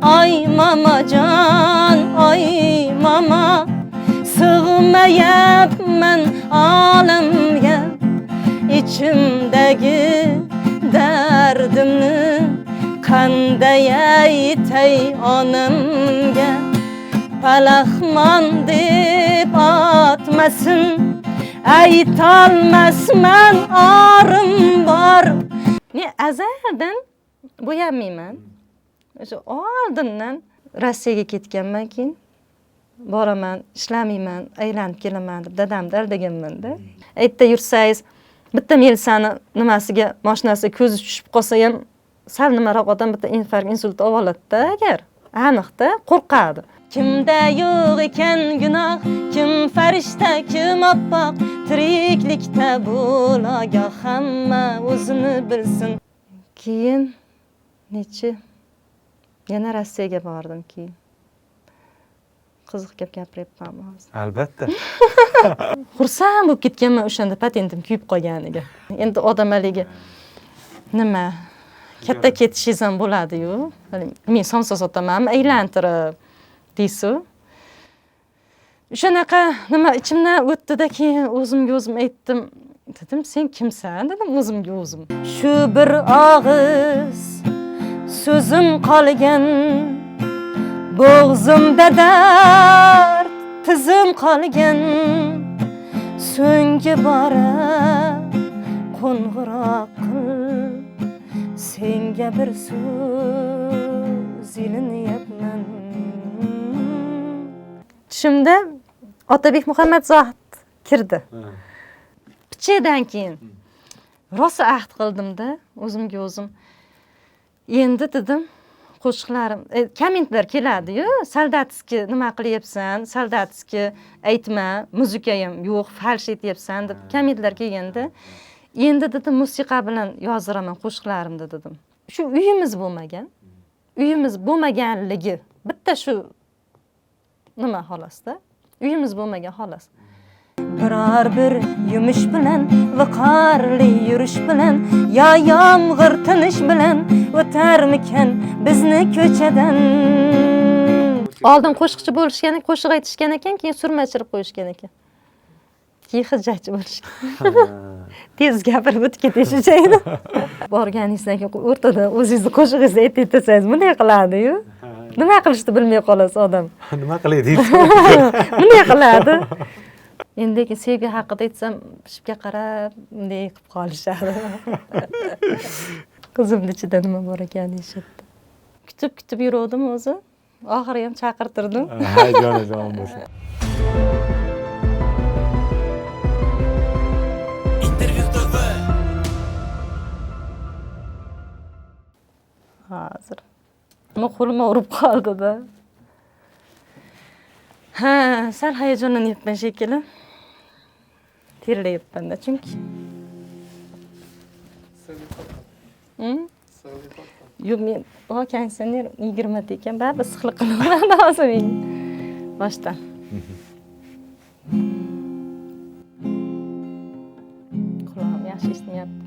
Ay mamajon, oy mama, sig'mayapman olamga. Ichimdagi dardimni qanday aytay onamga. Palaxmon deb otmasin, aytolmasman orim bor. Men azaldan bo'yanmayman. O'sha oldindan Rossiyaga ketganman, keyin boraman, ishlamayman, aylanib kelaman deb dadamni aldaganman-da. Aytda yursangiz, bitta milsani nimasiga, mashinasiga ko'zi tushib qolsa ham sal nimaroq odam bitta infarkt, insult olib oladi-da, agar aniqda qo'rqadi. Kimda yo'q ekan gunoh, kim farishta, kim oppoq, tiriklikda bo'lagoh hamma o'zini bilsin. Keyin necha yana Rossiyaga bordim keyin. Qiziq gap gapiryapmanmi hozir? Albatta. Xursand bo'lib ketganman o'shanda patentim kuyib qolganiga. Endi odam haligi nima katta ketishingiz ham bo'ladi-yu. Men somsa sotamanmi aylantirib deysiz. O'shanaqa nima ichimdan o'tdi-da, keyin o'zimga o'zim aytdim. Dedim, sen kimsan dedim o'zimga o'zim. Shu bir og'iz so'zim qolgan, bo'g'zimda dard tizim qolgan. So'nggi bora qo'ng'iroq qil, senga bir so'z ilinyapman. Tushimda Otabek Muhammad Zohid kirdi. Pichadan keyin rosa ahd qildimda o'zimga o'zim. Endi dedim, qo'shiqlarim, kommentlar keladi-yu, soldatskiy nima qilyapsan, soldatskiy aytma, muzika ham yo'q, falsh aytyapsan deb kommentlar kelganda, endi dedim musiqa bilan yozdiraman qo'shiqlarimni dedim. Shu uyimiz bo'lmagan, uyimiz bo'lmaganligi bitta shu nima xolosda, uyimiz bo'lmagan xolos. Biror bir yumush bilan, viqorli yurish bilan, yo yomg'ir tinish bilan o'tarmikan bizni ko'chadan. Oldin qo'shiqchi bo'lishgan, qo'shiq aytishgan ekan, keyin surma chirib qo'yishgan ekan. Keyin hijjatchi bo'lishgan. Tez gapirib o'tib ketishishaydi. Borganingizdan keyin o'rtada o'zingizni qo'shig'ingizni aytib desangiz bunday qiladi-yu. Nima qilishni bilmay qolasiz odam. Nima qilay deysiz? Bunday qiladi. Endi lekin sevgi haqida aytsam, shipga qarab bunday qilib qolishadi. Qizimning ichida nima bor ekan deyishadi. Kutib-kutib yuruvdim o'zi. Oxiri ham chaqirtirdim. Ha, joni jon bo'lsin. Intervyu TV. Hozir. Nima qo'limga urib qoldi-da. Ha, sal hayajonlanyapman shekilli. Terlayapman-da chunki. Yo'q, men o konditsioner 20 ta ekan, baribir issiqlik qilaman hozir men. Boshdan. Qulog'im yaxshi eshitmayapti.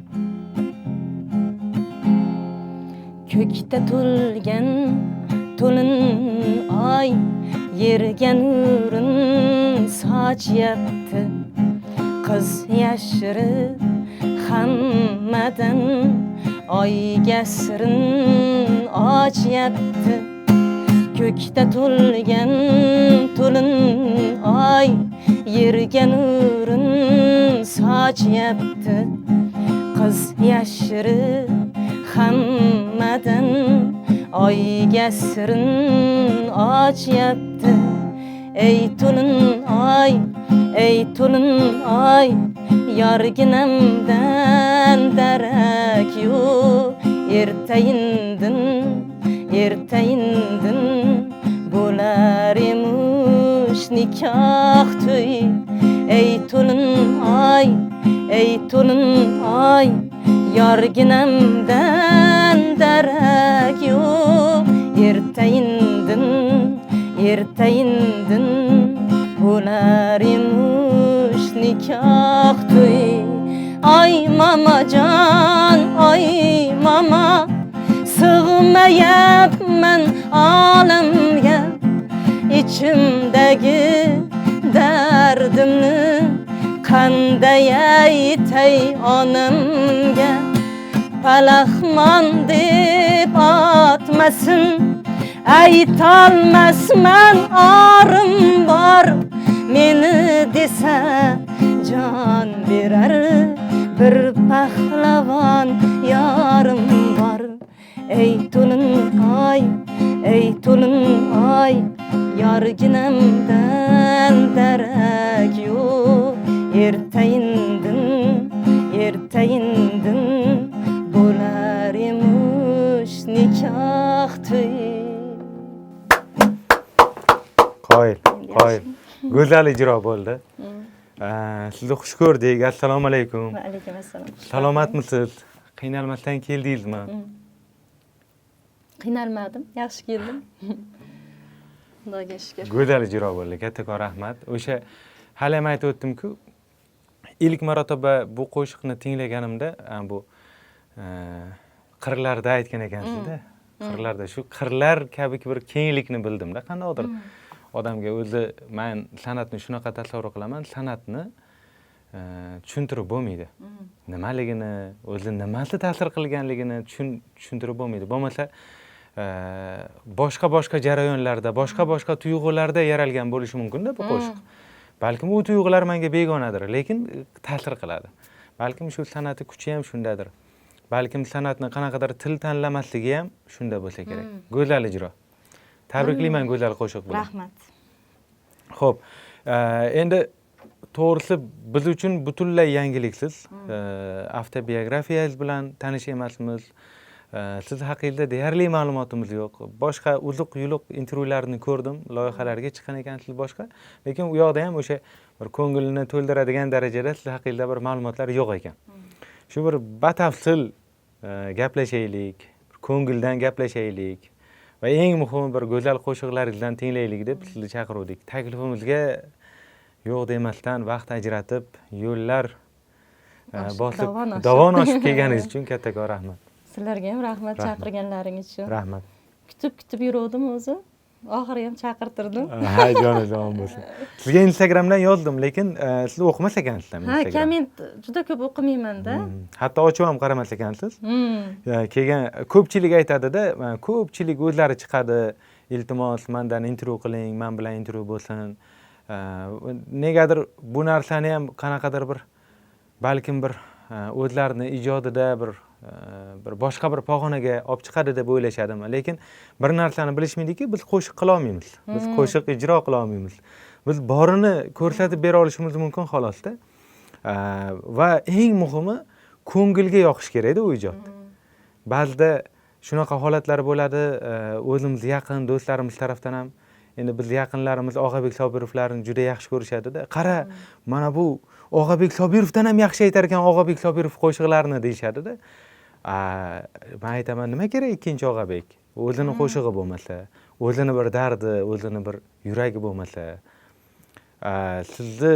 Ko'kda to'lgan to'lin oy yerga nurin sochyapti. Qiz yashirib hammadan oyga sirin ochyapti. Ko'kda to'lgan to'lin oy yerga nurin sochyapti. Qiz yashirib hammadan oyga sirin ochyapti. Ey to'lin oy, ey to'lin oy, yorginamdan darak yo'q. Erta-indin, erta-indin bo'lar emish nikoh to'yi. Ey to'lin oy, ey to'lin oy, yorginamdan darak yo'q. Erta-indin, erta-indin bo'lar emish nikoh to'yi. Oy mamajon, oy mama, sig'mayapman Olamga, ichimdagi dardimni qanday aytay onamga. Palaxmon deb otmasin, aytolmasman orim bor. Meni desa jon berar bir pahlavon yorim bor. Ey to'lin oy, ey to'lin oy, yorginamdan darak yo'q. Erta indin, erta indin bo'lar emish nikoh to'yi. Qoyil, qoyil. Go'zal ijro bo'ldi. Sizni xush ko'rdik. Assalomu alaykum. Va alaykum assalom. Salomatmisiz? Qiynalmasdan keldingizmi? Qiynalmadim, yaxshi keldim, Xudoga shukur. Go'zal ijro bo'ldi. Kattakon rahmat. O'sha hali ham aytib o'tdim-ku, ilk marotaba bu qo'shiqni tinglaganimda, bu qirlarda aytgan ekansizda. Qirlarda, shu qirlar kabi bir kenglikni bildimda, qandaydir odamga o'zi. Man san'atni shunaqa tasavvur qilaman, san'atni tushuntirib bo'lmaydi. Nimaligini, o'zi nimasi ta'sir qilganligini tushuntirib bo'lmaydi. Bo'lmasa boshqa boshqa jarayonlarda, boshqa boshqa tuyg'ularda yaralgan bo'lishi mumkin-da bu qo'shiq. Balkim u tuyg'ular menga begonadir, lekin ta'sir qiladi. Balkim shu san'atni kuchi ham shundadir. Balkim san'atni qanaqadir til tanlamasligi ham shunda bo'lsa kerak. Go'zal ijro. Tabriklayman go'zal qo'shiq bilan. Rahmat. Xo'p, endi to'g'risi biz uchun butunlay yangiliksiz. Avtobiografiyangiz bilan tanish emasmiz. Siz haqingizda deyarli ma'lumotimiz yo'q. Boshqa uzuq-yuluq intervyularni ko'rdim, loyihalarga chiqqan ekansiz boshqa, lekin u yoqda ham o'sha bir ko'ngilni to'ldiradigan darajada siz haqingizda bir ma'lumotlar yo'q ekan. Shu bir batafsil gaplashaylik, ko'ngildan gaplashaylik va eng muhimi bir go'zal qo'shiqlaringizdan tinglaylik deb sizni chaqiruvdik. Taklifimizga yo'q demasdan vaqt ajratib, yo'llar bosib, dovon oshib. Dovon oshib kelganingiz uchun kattakon rahmat. Sizlarga ham rahmat Rahmat. chaqirganlaring uchun. Rahmat. Kutib kutib yuruvdim o'zi, oxiri ham chaqirtirdim. Ha, joni jon bo'lsin. Sizga Instagramdan yozdim, lekin siz o'qimas ekansiz ham Ha, Instagram. Komment juda ko'p o'qimaymanda. Hatto ochib ham qaramas ekansiz. Kelgan ko'pchilik aytadida, ko'pchilik o'zlari chiqadi, iltimos, mandan intervyu qiling, man bilan intervyu bo'lsin. Negadir bu narsani ham qanaqadir bir, balkim bir o'zlarini ijodida bir boshqa bir pog'onaga olib chiqadi deb o'ylashadimi, lekin bir narsani bilishmaydiki, biz qo'shiq qilolmaymiz, biz qo'shiq ijro qilolmaymiz, biz borini ko'rsatib bera olishimiz mumkin xolosda. Va eng muhimi ko'ngilga yoqish kerakda u ijod. Ba'zida shunaqa holatlar bo'ladi, o'zimiz yaqin do'stlarimiz tarafdan ham. Endi biz yaqinlarimiz Og'abek Sobirovlarni juda yaxshi ko'rishadida, qara, mana bu Og'abek Sobirovdan ham yaxshi aytar ekan Og'abek Sobirov qo'shiqlarini, deyishadida. Man aytaman, nima kerak ikkinchi Og'abek, o'zini qo'shig'i bo'lmasa, o'zini bir dardi, o'zini bir yuragi bo'lmasa. Sizni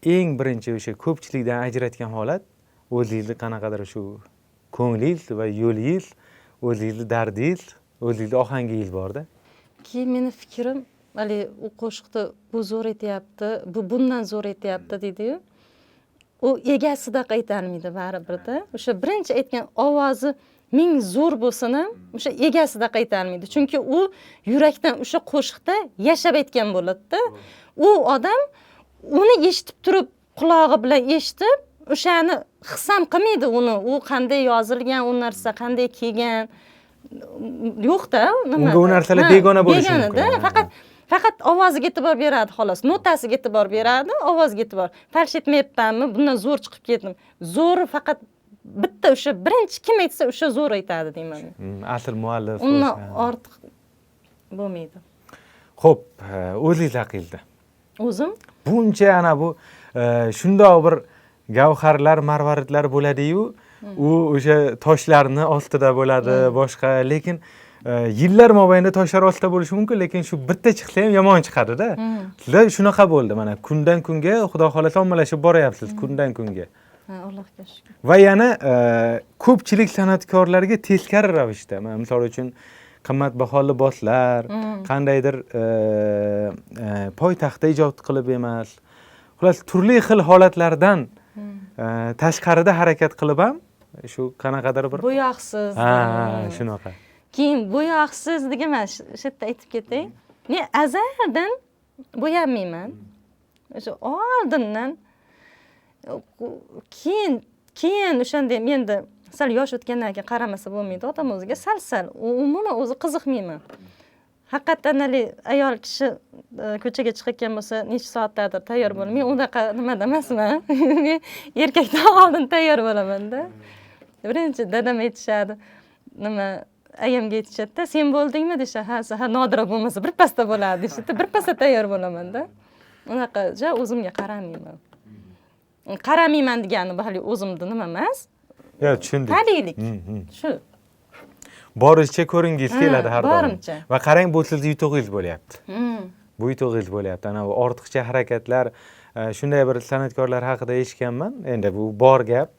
eng birinchi o'sha ko'pchilikdan ajratgan holat o'zingizni qanaqadir shu ko'nglingiz va yo'lingiz, o'zingizni dardingiz, o'zingizni ohangingiz borda. Keyin meni fikrim, haligi u qo'shiqni bu zo'r aytyapti, bu bundan zo'r aytyapti deydiyu, u egasidaqa aytolmaydi baribirda. O'sha birinchi aytgan ovozi ming zo'r bo'lsin ham, o'sha egasidaqa aytolmaydi, chunki u yurakdan o'sha qo'shiqda yashab aytgan bo'ladida. U odam uni eshitib turib, qulog'i bilan eshitib, o'shani his ham qilmaydi uni, u qanday yozilgan, u narsa qanday kelgan, yo'qda nima. Unga u narsalar Ha, begona bo'lishi begona-da, mumkin. Faqat ovoziga e'tibor beradi xolos, notasiga e'tibor beradi, ovozga e'tibor. Фальш etmayapmanmi, bundan zo'r chiqib ketdim, zo'ri faqat bitta, o'sha birinchi kim aytsa, o'sha zo'r aytadi deyman men. Asl muallif Undan o'sha. ortiq bo'lmaydi. Xo'p, o'zingiz haqingizda. O'zim? Buncha ana bu shundoq bir gavharlar, marvaridlar bo'ladi-yu, u o'sha toshlarni ostida bo'ladi, boshqa, lekin yillar mobaynida toshlar ostida bo'lishi mumkin, lekin shu bitta chiqsa ham yomon chiqadi-da. Sizda shunaqa bo'ldi, mana kundan kunga Xudo xohlasa ommalashib boryapsiz, kundan kunga. Ha, Allohga shukur. Va yana ko'pchilik san'atkorlarga teskari ravishda, mana misol uchun Qimmatbaho liboslar, qandaydir poytaxtda ijod qilib emas, xullas turli xil holatlardan tashqarida harakat qilib ham shu qanaqadir bir Bo'yoqsiz. Ha, shunaqa. Keyin bo'yoqsiz degan, man shu yerda aytib ketay, men azaldan bo'yanmayman, o'sha oldindan. Keyin o'shanda ham endi sal yosh o'tgandan keyin qaramasa bo'lmaydi odam o'ziga sal sal. Umuman o'zi qiziqmayman haqiqatdan. Haligi ayol kishi ko'chaga chiqayotgan bo'lsa, necha soatdadir tayyor bo'ladi, men unaqa nimada emasman, men erkakdan oldin tayyor bo'lamanda. Birinchi dadam aytishadi, nima, ayamga aytishadida, "Sen bo'ldingmi?" deyishadi. "Ha", ha, Nodira bo'lmasa birpasda bo'ladi, deyishadi. Birpasda tayyor bo'lamanda. Unaqa ja o'zimga qaramayman. Qaramayman degani bu hali o'zimni nima emas. Yo'q, tushundik. Tabiiylik shu. Boricha ko'ringingiz Ha, keladi har doim. Borimcha. Va qarang, bu sizni yutug'ingiz bo'lyapti. Bu yutug'ingiz bo'lyapti. Ana bu ortiqcha harakatlar, shunday bir san'atkorlar haqida eshitganman. Endi bu bor gap.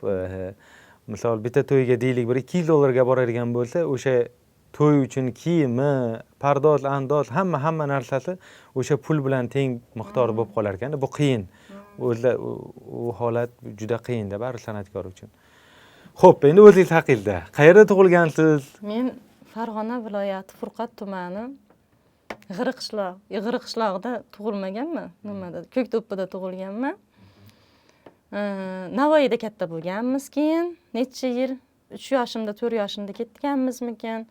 Misol, bitta to'yga deylik bir 200 dollarga boradigan bo'lsa, o'sha to'y uchun kiyimi, pardoz, andoz, hamma hamma narsasi o'sha pul bilan teng miqdor bo'lib qolar ekan. Bu qiyin. O'zida u holat juda qiyinda baribir san'atkor uchun. Xo'p, endi o'zingiz haqingizda. Qayerda tug'ilgansiz? Men Farg'ona viloyati, Furqat tumani, G'iri qishloq. G'iri qishlog'ida tug'ilmaganman, nimada, Ko'kto'ppada tug'ilganman. Navoiyda katta bo'lganmiz. Keyin necha yil, 3 yoshimda, 4 yoshimda ketganmizmikan,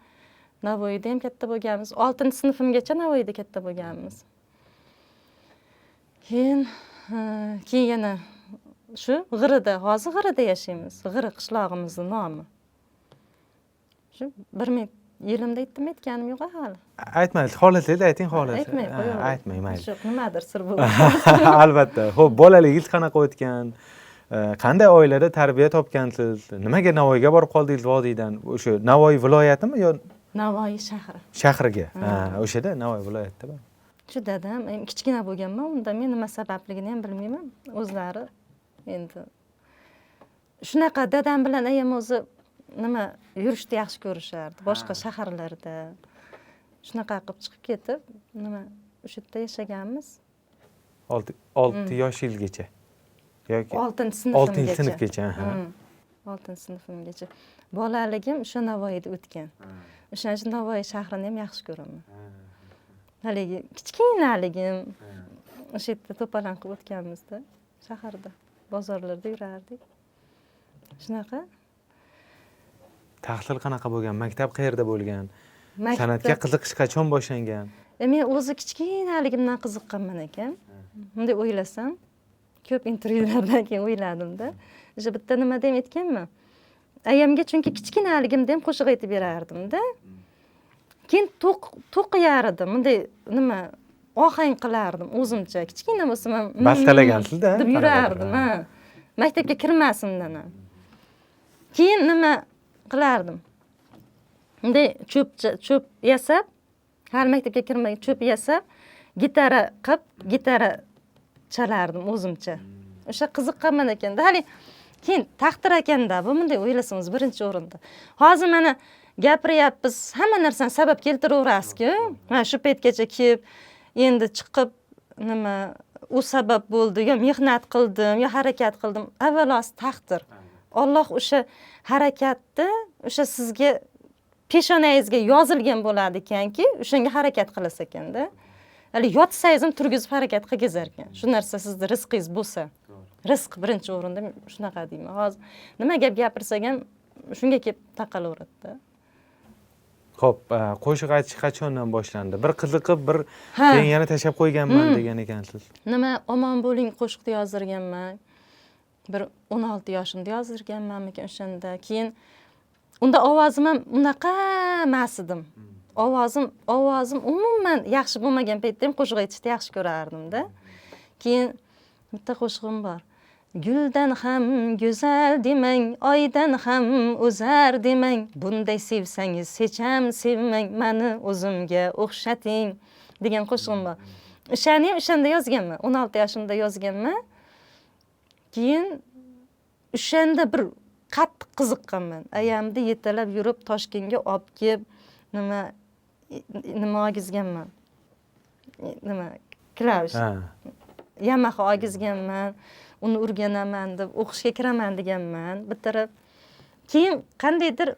Navoiyda ham katta bo'lganmiz. Oltinchi sinfimgacha Navoiyda katta bo'lganmiz. Keyin yana shu G'irida, hozir G'irida yashaymiz. G'iri qishlog'imizni nomi shu. 1000 yilimda aytdim, aytganim yo'q hali. Aytmaysiz, xohlasangiz ayting, xohlasangiz. Aytmay qo'yavering. Aytmang, mayli. Shu nimadir sir bo'lib. Albatta. Xo'p, bolaligingiz qanaqa o'tgan? Qanday oilada tarbiya topgansiz? Nimaga Navoiyga borib qoldingiz vodiydan? O'sha Navoiy viloyatimi yo Navoiy shahri. Shahriga? Ha, o'shada Navoiy viloyatida. Shu dadam, kichkina bo'lganman unda men, nima sababligini ham bilmayman, o'zlari endi shunaqa. Dadam bilan ayam o'zi nima, yurishni yaxshi ko'rishardi, boshqa shaharlarda. Shunaqa qilib chiqib ketib, nima, o'sha yerda yashaganmiz. 6 yoshingizgacha yoki Oltinchi sinfimgacha. Oltinchi sinfgacha, aha. Oltinchi sinfimgacha. Bolaligim o'sha Navoiyda o'tgan. O'shaning uchun Navoiy shahrini ham yaxshi ko'raman. Haligi kichkinaligim o'sha yerda to'palang qilib o'tganmizda, shaharda, bozorlarda yurardik shunaqa. Tahsil qanaqa bo'lgan? Maktab qayerda bo'lgan? Maktab- San'atga qiziqish qachon boshlangan? Men o'zi kichkinaligimdan qiziqqanman ekan, bunday o'ylasam. Ko'p intervyulardan keyin o'yladimda, o'sha bitta nimada ham aytganman ayamga, chunki kichkinaligimda ham qo'shiq aytib berardimda. Keyin to'qiyar edim, bunday nima, ohang qilardim o'zimcha, kichkina bo'lsam ham Bastalagansizda, deb yurardim. Qanaqadir, Ha, maktabga kirmasimdan ham. Keyin nima qilardim, bunday cho'p yasab, hali maktabga kirmay cho'p yasab, gitara qilib, gitara chalardim o'zimcha. O'sha qiziqqanman ekanda hali. Keyin taqdir ekanda bu, bunday o'ylasam o'zi birinchi o'rinda. Hozir mana gapiryapmiz, hamma narsani sabab keltiraverasizku. Mana shu paytgacha kelib, endi chiqib, nima, u sabab bo'ldi yo mehnat qildim, yo harakat qildim. Avvalosi taqdir. Olloh o'sha harakatni o'sha sizga, peshonangizga yozilgan bo'ladi ekanki, o'shanga harakat qilasiz ekanda. Hali yotsangiz ham turgizib harakat qilgizar ekan shu narsa, sizni rizqingiz bo'lsa. Rizq birinchi o'rinda, shunaqa deyman. Hozir nima gap gapirsak ham shunga kelib taqalaveradida. Xo'p, qo'shiq aytish qachondan boshlandi? Bir qiziqib, bir Ha. keyin yana tashlab qo'yganman degan ekansiz. Nima, "Omon bo'ling" qo'shiqni yozdirganman, bir 16 yoshimda yozdirganmanmikan o'shanda. Keyin unda ovozim ham unaqa emas edim. Ovozim umuman yaxshi bo'lmagan paytda ham qo'shiq aytishni yaxshi ko'rardimda. Keyin bitta qo'shig'im bor: "Guldan ham go'zal demang, oydan ham o'zar demang, bunday sevsangiz hecham sevmang, mani o'zimga o'xshating" degan qo'shig'im bor. O'shani ham o'shanda yozganman, 16 yoshimda yozganman. Keyin o'shanda bir qattiq qiziqqanman. Ayamni yetalab yurib Toshkentga olib kelib, nima Nima olgizganman, nima, klavish, Yamaha olgizganman, uni o'rganaman deb, o'qishga kiraman deganman, bitirib. Keyin qandaydir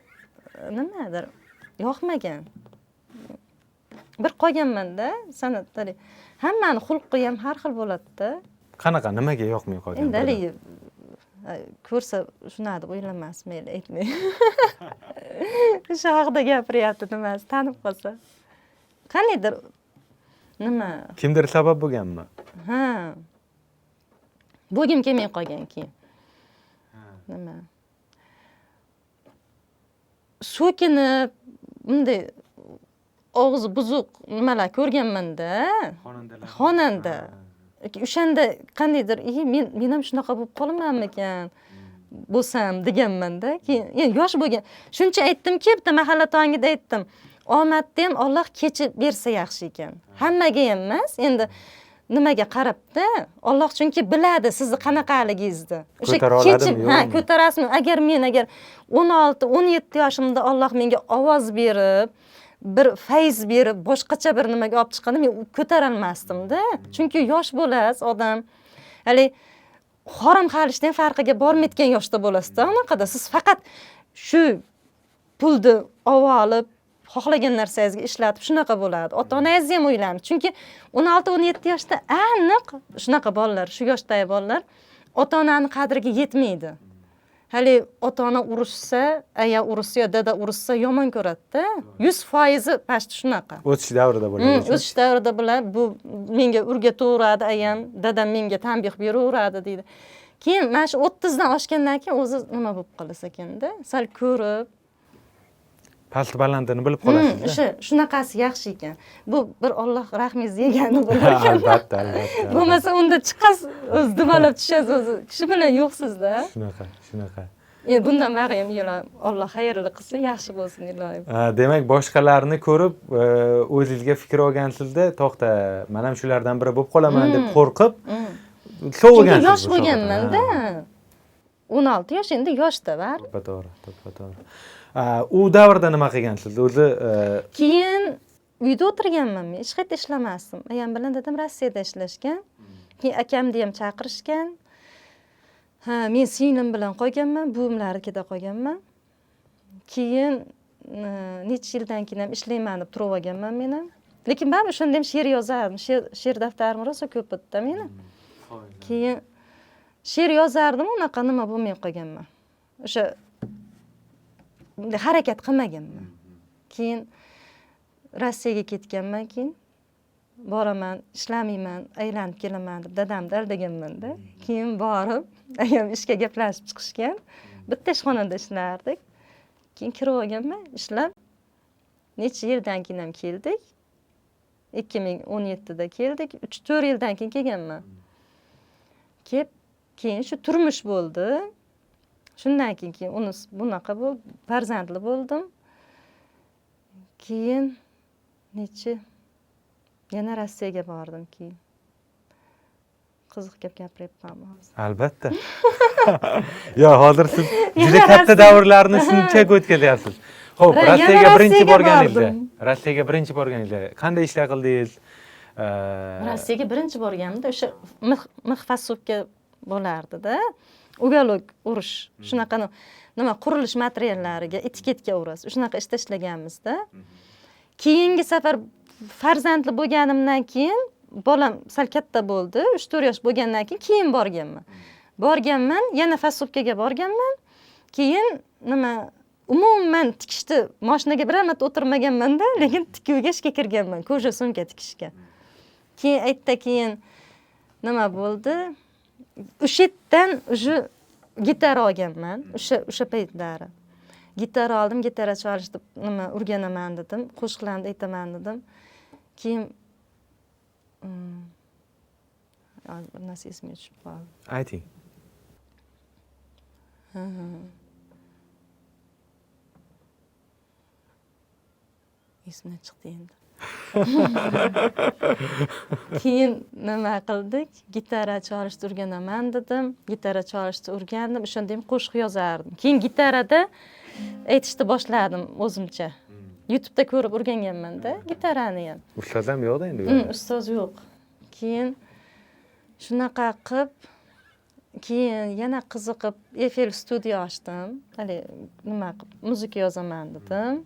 nimadir yoqmagan, bir qolganman-da san'atda. Hammani xulqi ham har xil bo'ladi-da. Qanaqa, nimaga yoqmay qolgan? Endi haligi ko'rsa shunaqa deb o'ylamas, mayli, aytmay. O'sha haqida gapiryapti, nimasi tanib qolsa. Qandaydir nima? Kimdir sabab bo'lganmi? Ha. Bo'lgim kelmay qolgan keyin. Nima? So'kinib, bunday og'zi buzuq nimalar ko'rganman-da. Xonandalar. Xonanda. O'shanda qandaydir, men ham shunaqa bo'lib qolamanmikan bo'lsam deganman-da. Keyin yani yosh bo'lgan. Shuncha aytdimki, bitta mahalla tongida aytdim. Omadni ham Alloh kechib bersa yaxshi ekan. Hammaga ham emas, endi nimaga qarabda, Alloh chunki biladi sizni qanaqaligingizni. O'sha kechib, ha, ko'tarasizmi? Agar men 16, 17 yoshimda Alloh menga ovoz berib, bir fayz berib, boshqacha bir nimaga olib chiqqanda men ko'tarolmasdim-da. Chunki yosh bo'lasiz odam. Hali harom halishdan farqiga bormayotgan yoshda bo'lasizda, unaqada siz faqat shu pulni olib xohlagan narsangizga ishlatib shunaqa bo'ladi. Ota-onangizni ham o'ylaymiz. Chunki 16-17 yoshda aniq shunaqa bolalar, shu yoshdagi bolalar ota-onani qadriga yetmaydi. Hali ota-ona urushsa, aya urushsa yo dada urushsa yomon ko'radi-da. 100% pashti shunaqa. O'sish davrida bo'ladi. O'sish davrida bo'ladi. Bu menga urgataveradi ayam, dadam menga tanbeh beraveradi deydi. Keyin mana shu 30 dan oshgandan keyin o'zi nima bo'lib qolsa ekanda, sal ko'rib past balandini bilib qolasiz. O'sha shunaqasi yaxshi ekan. Bu bir Alloh rahmingizni yegani bo'lar ekan. Albatta, albatta. Bo'lmasa unda chiqasiz, o'zi dumalab tushasiz, o'zi kishi bilan yo'qsiz-da. Shunaqa, shunaqa. Endi bundan bari ham iloyim, Alloh xayrli qilsin, yaxshi bo'lsin iloyim. Demak, boshqalarni ko'rib, o'zingizga fikr olgansizda, to'xta, men ham shulardan biri bo'lib qolaman deb qo'rqib, so'g'gansiz. Chunki yosh bo'lganman-da. 16 yosh endi yoshda bar. To'g'ri, to'g'ri. U davrda nima qilgansiz o'zi? Keyin uyda o'tirganman men, hech qayerda ishlamasdim. Ayam bilan dadam Rossiyada ishlashgan. Keyin akamni ham chaqirishgan. Ha, men singlim bilan qolganman, buvimlarnikida qolganman. Keyin necha yildan keyin ham ishlayman deb turib olganman men ham. Lekin baribir o'shanda ham she'r yozardim. She'r daftarim rosa ko'p edi meni. Keyin she'r yozardim, unaqa nima bo'lmay qolganman. O'sha harakat qilmaganman. Keyin Rossiyaga ketganman, keyin boraman, ishlamayman, aylanib kelaman deb dadamni aldaganman-da. Keyin borib, ayam ishga gaplashib chiqishgan. Bitta ishxonada ishlardik. Keyin kirib olganman, ishlab necha yildan keyin ham keldik. 2017 da keldik. 3-4 yildan keyin kelganman. Kelib, keyin shu turmush bo'ldi. Shundan keyin uni bunaqa bo'ldi, farzandli bo'ldim. Keyin necha yana Rossiyaga bordim keyin. Qiziq gap gapiryapmanmi hozir? Albatta. Yo, hozir siz juda katta davrlarni shunchaki o'tkazyapsiz. Xo'p, Rossiyaga birinchi borganingizda, Rossiyaga birinchi borganingizda qanday ishlar qildingiz? Rossiyaga birinchi borganimda o'sha mixfasovka bo'lardi-da. Ugalok urush, shunaqa nima qurilish materiallariga etiketka urasiz. Shunaqa ishda ishlaganmiz-da. Keyingi safar farzandli bo'lganimdan keyin bolam sal katta bo'ldi, 3-4 yosh bo'lgandan keyin borganman. Borganman, yana fasovkaga borganman. Keyin nima umuman tikishni mashinaga biror marta o'tirmaganman-da, lekin tikuvga ishga kirganman, koja sumka tikishga. Keyin aytda keyin nima bo'ldi? O'sha yerdan уже gitara olganman, o'sha paytlari. Gitara oldim, gitara chalishni nima o'rganaman dedim, qo'shiqlarni aytaman dedim. Keyin bir narsa esimga tushib qoldi. Ayting. Esimdan chiqdi endi. Keyin nima qildik? Gitara chalishni o'rganaman dedim. Gitara chalishni o'rgandim. O'shanda ham qo'shiq yozardim. Keyin gitarada aytishni boshladim o'zimcha. YouTube'da ko'rib o'rganganman-da gitarani ham. Ustoz ham yo'qda endi. Ustoz yo'q. Keyin shunaqa qilib, keyin yana qiziqib Eiffel studio ochdim. Hali nima qilib muzika yozaman dedim.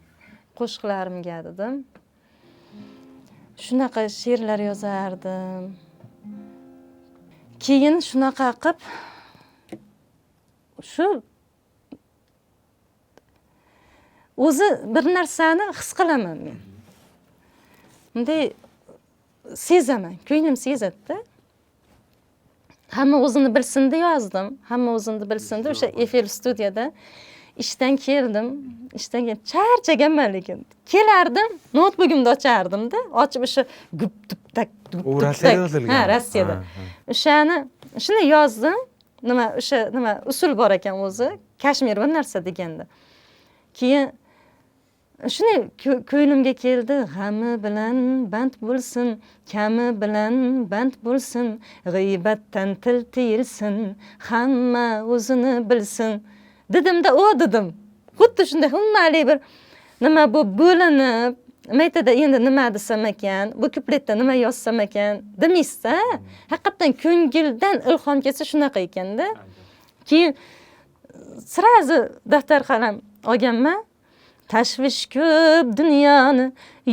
Qo'shiqlarimga dedim. Shunaqa she'rlar yozardim. Keyin shunaqa qilib shu o'zi bir narsani his qilaman men. Bunday sezaman, ko'nglim sezadi-da. Hamma o'zini bilsin deb yozdim. Hamma o'zini bilsin deb o'sha Eiffel studiyada ishdan keldim. Ishdan kelib charchaganman lekin. Kelardim, noutbukimni ochardim-da, ochib o'sha gup tup tak gup U tup Rossiyada tak. yozilgan. Ha, Rossiyada. O'shani shuni yozdim. Nima o'sha nima usul bor ekan o'zi, Kashmir bir narsa deganda. Keyin shuni ko'nglimga keldi, g'ami bilan band bo'lsin, kami bilan band bo'lsin, g'iybatdan til tiyilsin, hamma o'zini bilsin. Dedimda, o dedim. Xuddi shunday umuman bir nima bu bo'linib, maytada endi nima desam ekan, bu kupletda nima yozsam ekan demaysiz-da. Haqiqatan ko'ngildan ilhom kelsa shunaqa ekanda. Keyin srazi daftar qalam olganman. Tashvish ko'p dunyoni,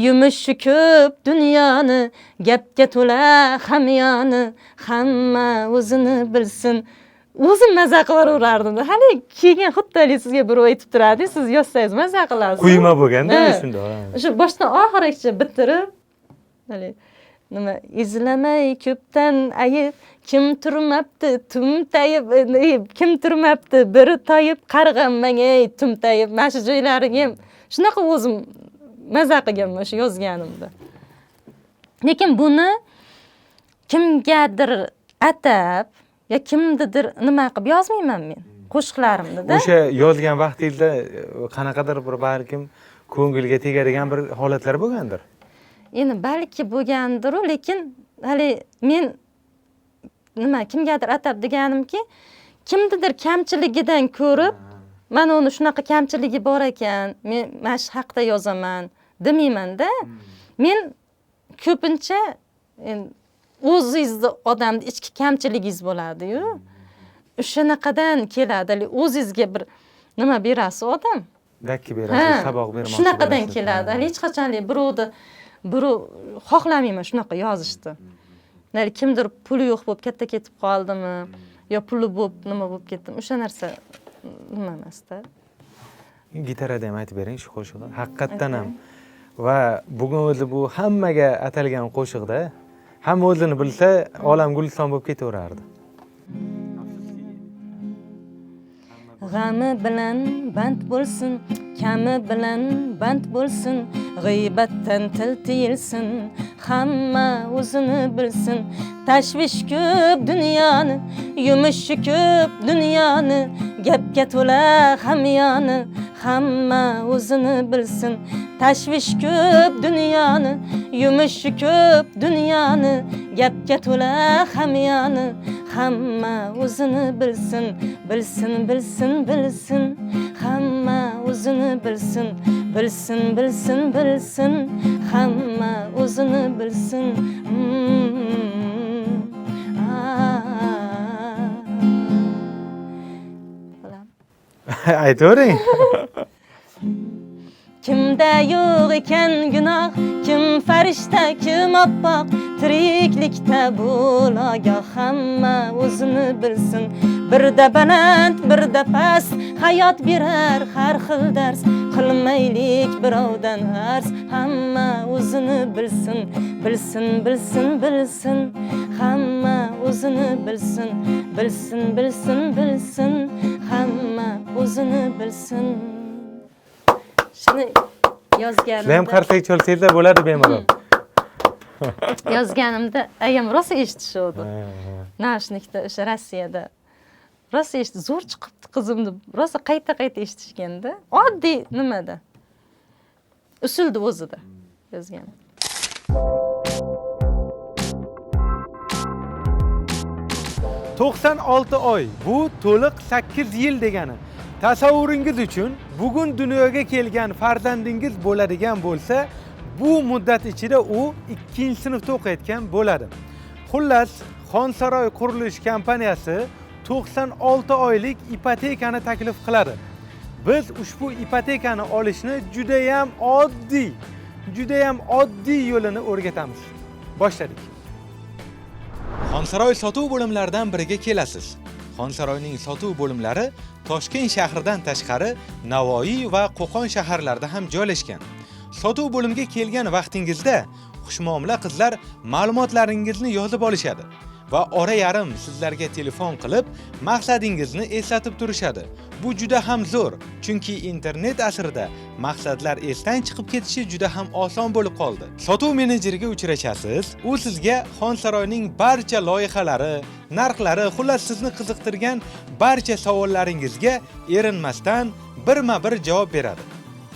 yumushi ko'p dunyoni, gapga to'la hamyoni, hamma o'zini bilsin. O'zim maza qilaverardim. Hali keyin xuddi hali sizga birov aytib turadi, siz yozsangiz maza qilasiz. Quyma bo'lganda shunda. O'sha boshdan oxirigacha bitirib, hali nima izlamay ko'pdan ayib, kim turmabdi tumtayib, kim turmabdi bir toyib, qarg'anmang ey tumtayib. Mana shu joylariga ham shunaqa o'zim maza qilganman o'sha yozganimda. Lekin buni kimgadir atab yo kimnidir nima qilib yozmayman men qo'shiqlarimni-da. O'sha yozgan vaqtingizda qanaqadir bir balkim ko'ngilga tegadigan bir holatlar bo'lgandir. Endi balki bo'lgandir-u, lekin hali men nima kimgadir atab deganimki, kimnidir kamchiligidan ko'rib, mana uni shunaqa kamchiligi bor ekan, men mana shu haqda yozaman demayman-da. Men ko'pincha endi o'zingizni odamni ichki kamchiligingiz bo'ladi-yu. O'shanaqadan keladi, hali o'zingizga bir nima berasiz odam. Dakki berasiz, saboq bermoqchi. Shunaqadan keladi. Hali hech qachon birovni birov xohlamayman shunaqa yozishni. Ya'ni kimdir puli yo'q bo'lib katta ketib qoldimi, yo puli bo'lib nima bo'lib ketdimi, o'sha narsa nima emasda. Gitarada ham aytib bering shu qo'shiqni. Haqiqatdan ham. Va bugun o'zi bu hammaga atalgan qo'shiqda, hamma o'zini bilsa, olam guliston bo'lib ketaverardi. G'ami bilan band bo'lsin, kami bilan band bo'lsin, g'iybatdan til tiyilsin, hamma o'zini bilsin. Tashvish ko'p dunyoni, yumushi ko'p dunyoni, gapga to'la hamyoni, hamma o'zini bilsin. Tashvish ko'p dunyoni, yumushi ko'p dunyoni, gapga to'la hamyoni, hamma o'zini bilsin. Bilsin, bilsin, bilsin, hamma o'zini bilsin. Bilsin, bilsin, bilsin, hamma o'zini bilsin. Aytavering. Kimda yo'q ekan gunoh, kim farishta, kim oppoq, tiriklikda bo'l ogoh, hamma o'zini bilsin. Birda baland, birda past, hayot berar har xil dars, qilmaylik birovdan arz, hamma o'zini bilsin. Bilsin, bilsin, bilsin, hamma o'zini bilsin. Bilsin, bilsin, bilsin, hamma o'zini bilsin. Shuni yozganimda Sizlar ham qarsak chalsangizlar bo'ladi bemalol. Yozganimda ayam rosa eshitishuvdi. Nashnikda o'sha Rossiyada rosa eshitdi, zo'r chiqibdi qizim deb rosa qayta-qayta eshitishganda, oddiy nimada? Usulni o'zida yozgan. 96 oy bu to'liq 8 yil degani. Tasavvuringiz uchun, bugun dunyoga kelgan farzandingiz bo'ladigan bo'lsa, bu muddat ichida u 2-sinfda o'qiyotgan bo'ladi. Xullas, Xonsaroy qurilish kompaniyasi 96 oylik ipotekani taklif qiladi. Biz ushbu ipotekani olishni judayam oddiy yo'lini o'rgatamiz. Boshladik. Xonsaroy sotuv bo'limlaridan biriga kelasiz. Xonsaroyning sotuv bo'limlari Toshkent shahridan tashqari Navoiy va Qo'qon shaharlarida ham joylashgan. Sotuv bo'limiga kelgan vaqtingizda xushmuomala qizlar ma'lumotlaringizni yozib olishadi va ora yarim sizlarga telefon qilib, maqsadingizni eslatib turishadi. Bu juda ham zo'r, chunki internet asrida maqsadlar esdan chiqib ketishi juda ham oson bo'lib qoldi. Sotuv menejeriga uchrashasiz, u sizga Xonsaroyning barcha loyihalari, narxlari, xullas sizni qiziqtirgan barcha savollaringizga erinmasdan birma-bir javob beradi.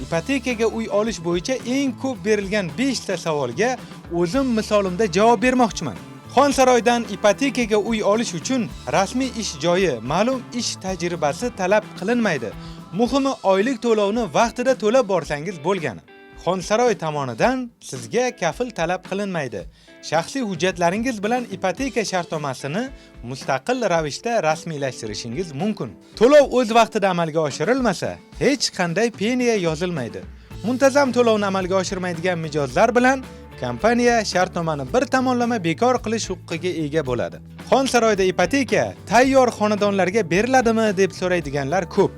Ipotekaga uy olish bo'yicha eng ko'p berilgan 5 ta savolga o'zim misolimda javob bermoqchiman. Xonsaroydan ipotekaga uy olish uchun rasmiy ish joyi, ma'lum ish tajribasi talab qilinmaydi. Muhimi, oylik to'lovni vaqtida to'lab borsangiz bo'lgani. Xonsaroy tomonidan sizga kafil talab qilinmaydi. Shaxsiy hujjatlaringiz bilan ipoteka shartnomasini mustaqil ravishda rasmiylashtirishingiz mumkin. To'lov o'z vaqtida amalga oshirilmasa, hech qanday penya yozilmaydi. Muntazam to'lovni amalga oshirmaydigan mijozlar bilan kompaniya shartnomani bir tomonlama bekor qilish huquqiga ega bo'ladi. Xonsaroyda ipoteka tayyor xonadonlarga beriladimi deb so'raydiganlar ko'p.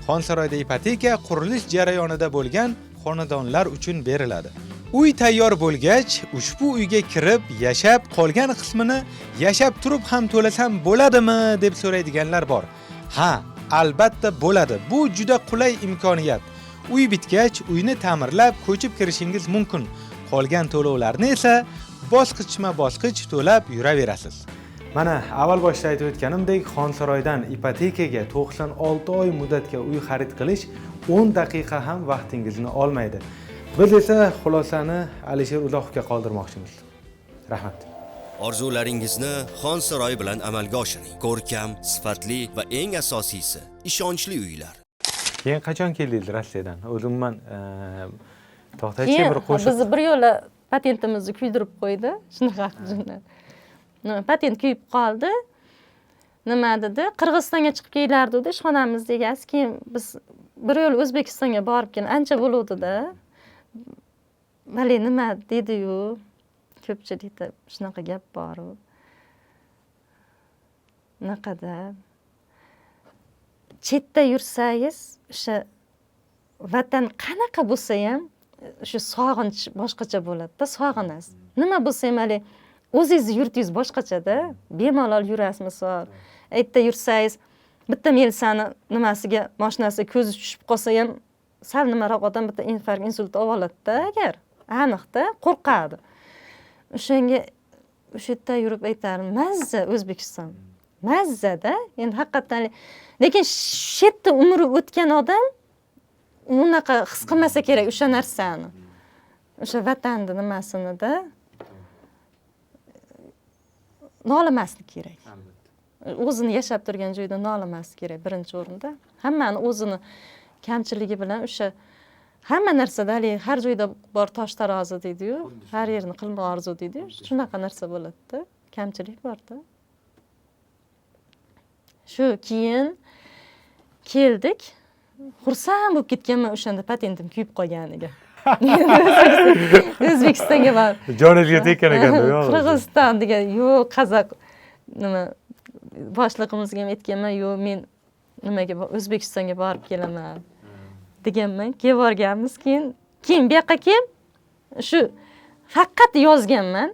Xonsaroyda ipoteka qurilish jarayonida bo'lgan xonadonlar uchun beriladi. Uy tayyor bo'lgach, ushbu uyga kirib, yashab, qolgan qismini yashab turib ham to'lasam bo'ladimi deb so'raydiganlar bor. Ha, albatta bo'ladi. Bu juda qulay imkoniyat. Uy bitgach, uyni ta'mirlab ko'chib kirishingiz mumkin. Qolgan to'lovlarni esa bosqichma-bosqich to'lab yuraverasiz. Mana avval boshda aytib o'tganimdek, Xonsaroydan ipotekaga 96 oy muddatga uy xarid qilish 10 daqiqa ham vaqtingizni olmaydi. Biz esa xulosani Alisher Uzoqovga qoldirmoqchimiz. Rahmat. Orzularingizni Xonsaroy bilan amalga oshiring. Ko'rkam, sifatli va eng asosiysi, ishonchli uylar. Keyin qachon keldingiz Rossiyadan? O'zi umuman to'xtaychi Keyin bir qo'shiq. Bizni bir yo'la patentimizni kuydirib qo'ydi. Shunaqa shunday. Nima, patent kuyib qoldi. Nima dedi? Qirg'izistonga chiqib kelardi ishxonamiz egasi. Keyin biz bir yo'l O'zbekistonga borib kelgan ancha bo'luvdi-da. Vali nima dedi-yu, ko'pchilikda shunaqa gap bor-u. Unaqada chetda yursangiz, o'sha vatan qanaqa bo'lsa ham o'sha sog'inch boshqacha bo'ladi-da, sog'inasiz. Nima bo'lsa ham hali o'zingizni yurtingiz boshqachada, bemalol yurasiz misol. Erta yursangiz, bitta militsani nimasiga, mashinasiga ko'zi tushib qolsa ham sal nimaroq odam bitta infarkt, insult olib oladi-da, agar aniqda qo'rqadi. O'shanga o'sha yerda yurib aytardim, mazza O'zbekiston. Mazzada, endi haqiqatdan, lekin shu yerda umri o'tgan odam unaqa his qilmasa kerak o'sha narsani. O'sha vatanni nimasini-da nolimaslik kerak. O'zini yashab turgan joyda nolimaslik kerak birinchi o'rinda. Hammani o'zini kamchiligi bilan o'sha hamma narsada haligi har joyda bor tosh tarozi deydi-yu, har yerni qilma orzu deydi-yu, shunaqa narsa bo'ladi-da, kamchilik bor-da. Shu keyin keldik, xursand bo'lib ketganman o'shanda patentim kuyib qolganiga. O'zbekistonga borib. Joningizga tekkan ekanda, yo'q. Qirg'iziston degan, yo'q, qozoq nima boshlig'imizga ham aytganman, yo'q, men nimaga O'zbekistonga borib kelaman deganman. Kelib borganmiz, keyin bu yoqqa kelib shu faqat yozganman.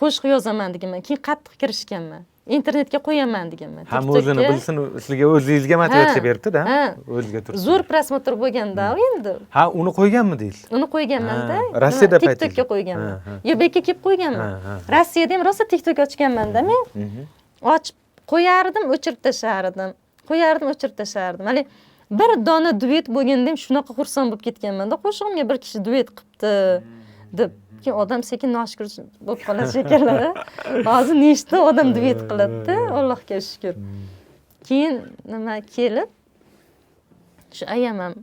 Qo'shiq yozaman deganman. Keyin qattiq kirishganman. Internetga qo'yaman deganman. Hamma o'zini TikTokka. bilsin, sizga o'zingizga motivatsiya beribdi-da. Ha. O'ziga tursin. Zo'r prosmotr bo'lganda endi. Ha, uni qo'yganmi deysiz? Uni qo'yganman-da. Ha, Rossiyada TikTokka paytingiz. qo'yganman. Ha, ha. Yo, bu yerga kelib qo'yganman. Ha, ha. Rossiyada ham rosa TikTok ochganman-da men. Ochib qo'yardim, o'chirib tashlardim. Qo'yardim, o'chirib tashlardim. Hali bir dona duet bo'lganda ham shunaqa xursand bo'lib ketganman-da, qo'shig'imga bir kishi duet qilibdi deb. Keyin odam sekin noshukur bo'lib qoladi shekilli. Hozir nechta odam duet qiladi-da, Allohga shukr. Keyin nima kelib Shu ayam ham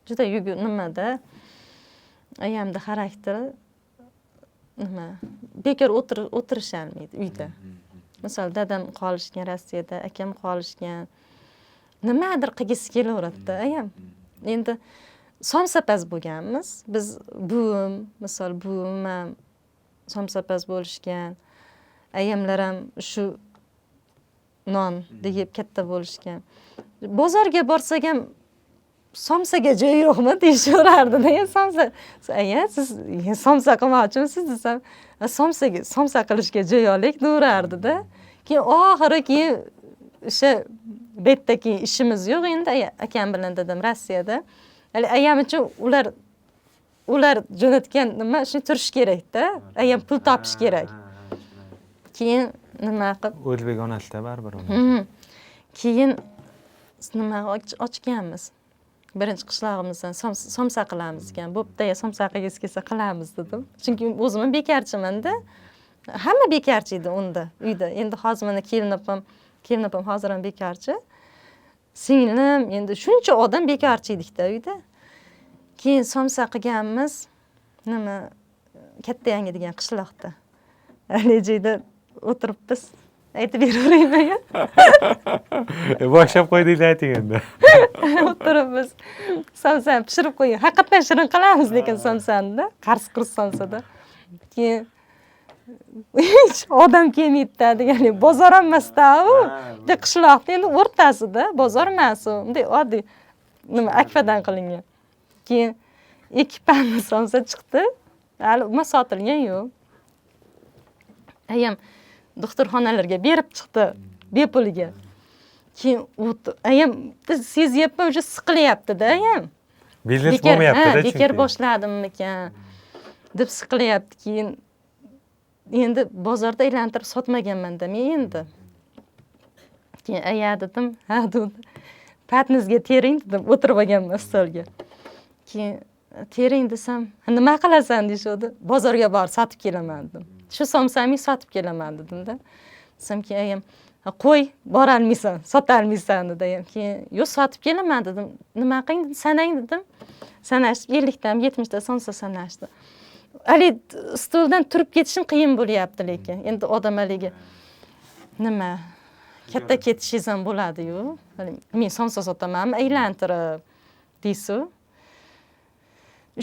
juda nimada, ayamni xarakteri nima, bekor o'tirisholmaydi uyda. Misol dadam qolishgan Rossiyada, akam qolishgan, nimadir qilgisi kelaveradida ayam. Endi somsapaz bo'lganmiz biz, buvim, misol buvim ham somsapaz bo'lishgan, ayamlar ham shu non deb katta bo'lishgan. Bozorga borsak ham somsaga joy yo'qmi deyishaverardi. Somsa, aya siz somsa qilmoqchimisiz desam, somsaga, somsa qilishga joy olaylik deyaverardida. Keyin oxiri keyin o'sha bu yerda keyin ishimiz yo'q endi, akam bilan dadam Rossiyada. Hali ayam uchun ular jo'natgan nima shuni turish kerakda, ayam pul topish kerak. Keyin nima qilib o'zbek onasida baribir. Keyin nima ochganmiz. Birinchi qishlog'imizdan somsa qilamiz ekan. Bo'pti, somsa qilgisi kelsa qilamiz dedim. Chunki o'zim ham bekarchimanda. Hamma bekarchi edi unda uyda. Endi hozir mana kelin opam hozir ham bekarchi. Singlim, endi shuncha odam bekarchi edikda uyda. Keyin somsa qilganmiz. Nima, Katta Yangi degan qishloqda. Haligi o'tiribmiz. Aytib beraveraymi? Boshlab qo'ydingiz, ayting endi. O'tiribmiz. Somsani pishirib qo'ygan. Haqiqatan shirin qilamiz lekin somsani-da, qars-qurs somsada. Keyin hech odam kelmaydi degani bozor ham emasda u. Bunday qishloqda endi o'rtasida bozor emas u. Bunday oddiy nima akfadan qilingan. Keyin 2 panda somsa chiqdi. Hali umuman sotilgan yo'q. Ayam doktorxonalarga berib chiqdi bepuliga. Keyin ayam sezyapman, o'sha siqilyapti-da ayam. Biznes bo'lmayapti-da chunki. Bekor boshladimmikan deb siqilyapti. Keyin endi bozorda aylantirib sotmaganman-da men endi. Keyin aya dedim, ha dedim. Patnizga tering dedim, o'tirib olganman stolga. Keyin tering desam, nima qilasan deyishadi. Bozorga borib sotib kelaman dedim. Shu somsani sotib kelaman dedim-da. Desam keyin ayam, qo'y, borolmaysan, sotolmaysan dedi ayam. Keyin yo'q, sotib kelaman dedim. Nima qiling dedim, sanang dedim. Sanashib 50 dan 70 ta somsa sanashdi. Hali stoldan turib ketishim qiyin bo'lyapti lekin. Endi odam haligi nima katta ketishingiz ham bo'ladi-yu. Men somsa sotamanmi aylantirib deysiz.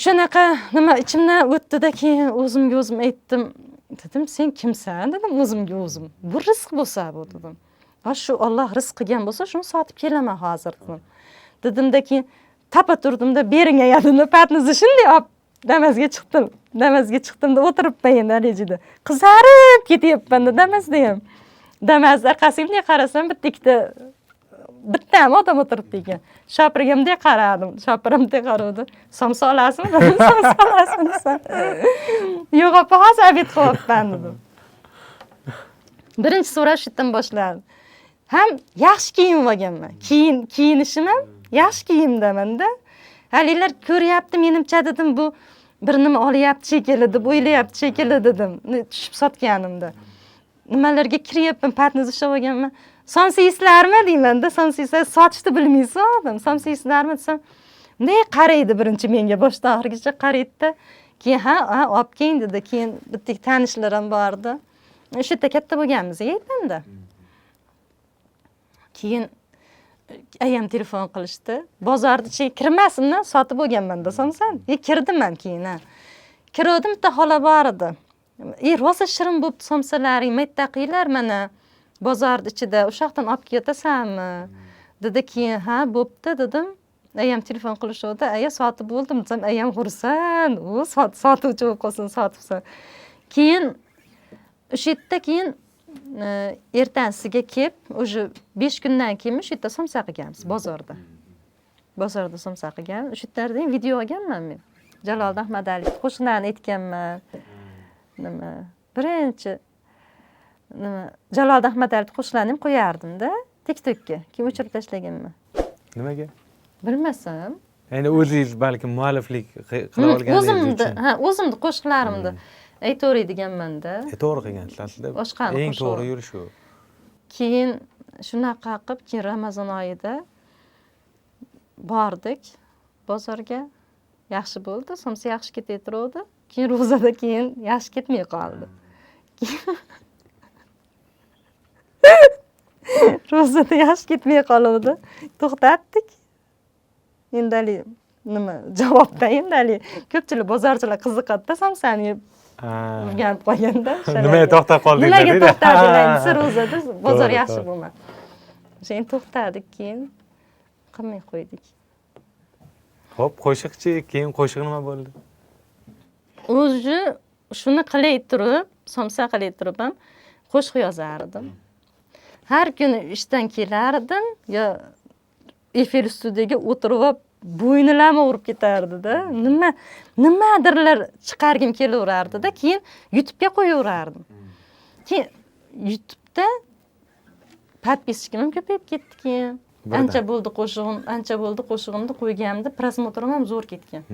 Shunaqa nima ichimdan o'tdi-da, keyin o'zimga o'zim aytdim. Dedim, sen kimsan dedim o'zimga o'zim. Bu rizq bo'lsa bu dedim. Ha shu Alloh rizq qilgan bo'lsa shuni sotib kelaman hozir dedim. Dedimda keyin tapa turdimda bering ayadini patnizni shunday olib Damazga chiqdim. Damazga chiqdimda o'tiribman endi halijida. Qizarib ketyapman-da Damazda ham. Damaz orqasiga bunday qarasam bitta ikkita bittami odam o'tiribdi ekan. Shopirga bunday qaradim. Shopir bunday qaradi. Somsa olasizmi? Somsa olasizmi desam. Yo'q opa, hozir obed qilyapman dedim. Birinchi so'rash shu yerdan boshlandi. Ham yaxshi kiyinib olganman. Kiyinishim ham yaxshi kiyimdamanda. Halilar ko'ryapti menimcha dedim, bu bir nima olyapti shekilli deb o'ylayapti shekilli dedim. Tushib sotganimda. Nimalarga kiryapman, patniz ushlab olganman. Somsa yeysizlarmi deymanda, somsa yeysiz, sotishni bilmaysiz odam. Somsa yeysizlarmi desam, bunday qaraydi birinchi menga, boshdan oxirigacha qaraydi-da. Keyin ha, ha, olib keling dedi. Keyin bitta tanishlar ham bor edi. O'sha yerda katta bo'lganmiz, yeyapmanda. Keyin ayam telefon qilishdi. Bozorni ichiga kirmasimdan sotib bo'lganman-da somsani. Kirdim ham keyin ha. Kirdim, bitta xola bor edi. Rosa shirin bo'pti somsalaring, mayda qilinglar mana bozorni ichida, o'sha yoqdan olib ketasanmi? Dedi. Keyin ha, bo'pti dedim. Ayam telefon qilishuvdi. Aya sotib bo'ldim desam, ayam xursand. U sotuvchi bo'lib qolsin, sotibsan. Keyin o'sha yerda keyin ertasiga kelib, уже 5 kundan keyin o'sha yerda somsa qilganmiz bozorda. Bozorda somsa qilgan. O'sha yerda ham video olganman men. Jaloliddin Ahmadaliyev qo'shiqlarini aytganman. Nima? Birinchi nima Jaloliddin Ahmadaliyev qo'shiqlarini ham qo'yardim-da TikTokka. Keyin o'chirib tashlaganman. Nimaga? Bilmasam. Endi o'zingiz balkim mualliflik qila olganingiz uchun. Ha, o'zimni qo'shiqlarimni aytaveradiganman-da. To'g'ri qilgansiz aslida. Boshqani Eng qo'shib. to'g'ri yo'l shu. Keyin shunaqa qilib, keyin Ramazon oyida Bordik bozorga, yaxshi bo'ldi, somsa yaxshi ketaverdi. Keyin ro'zada keyin yaxshi ketmay qoldi. Ro'zada yaxshi ketmay qoldi. To'xtatdik. Endi hali nima javobda endi hali ko'pchilik bozorchilar qiziqadi-da somsani yeb o'rganib qolganda. Nimaga to'xtab qoldinglar deydi. Nimaga to'xtadinglar desa ro'zada bozor yaxshi bo'lmadi. O'sha endi to'xtadik, keyin qilmay qo'ydik. Xo'p, qo'shiqchi, keyin qo'shiq nima bo'ldi? O'zi shuni qilay turib, somsa qilay turib ham qo'shiq yozardim. Har kuni ishdan kelardim, yo efir studiyaga o'tirib olib bo'ynilarni urib ketardida. Nimadirlar chiqargim kelaverardi-da, keyin YouTube'ga qo'yaverardim. Keyin YouTube'da podpischikim ham ko'payib ketdi keyin. Ancha bo'ldi qo'shig'im, ancha bo'ldi qo'shig'imni qo'yganimda prosmotrim ham zo'r ketgan.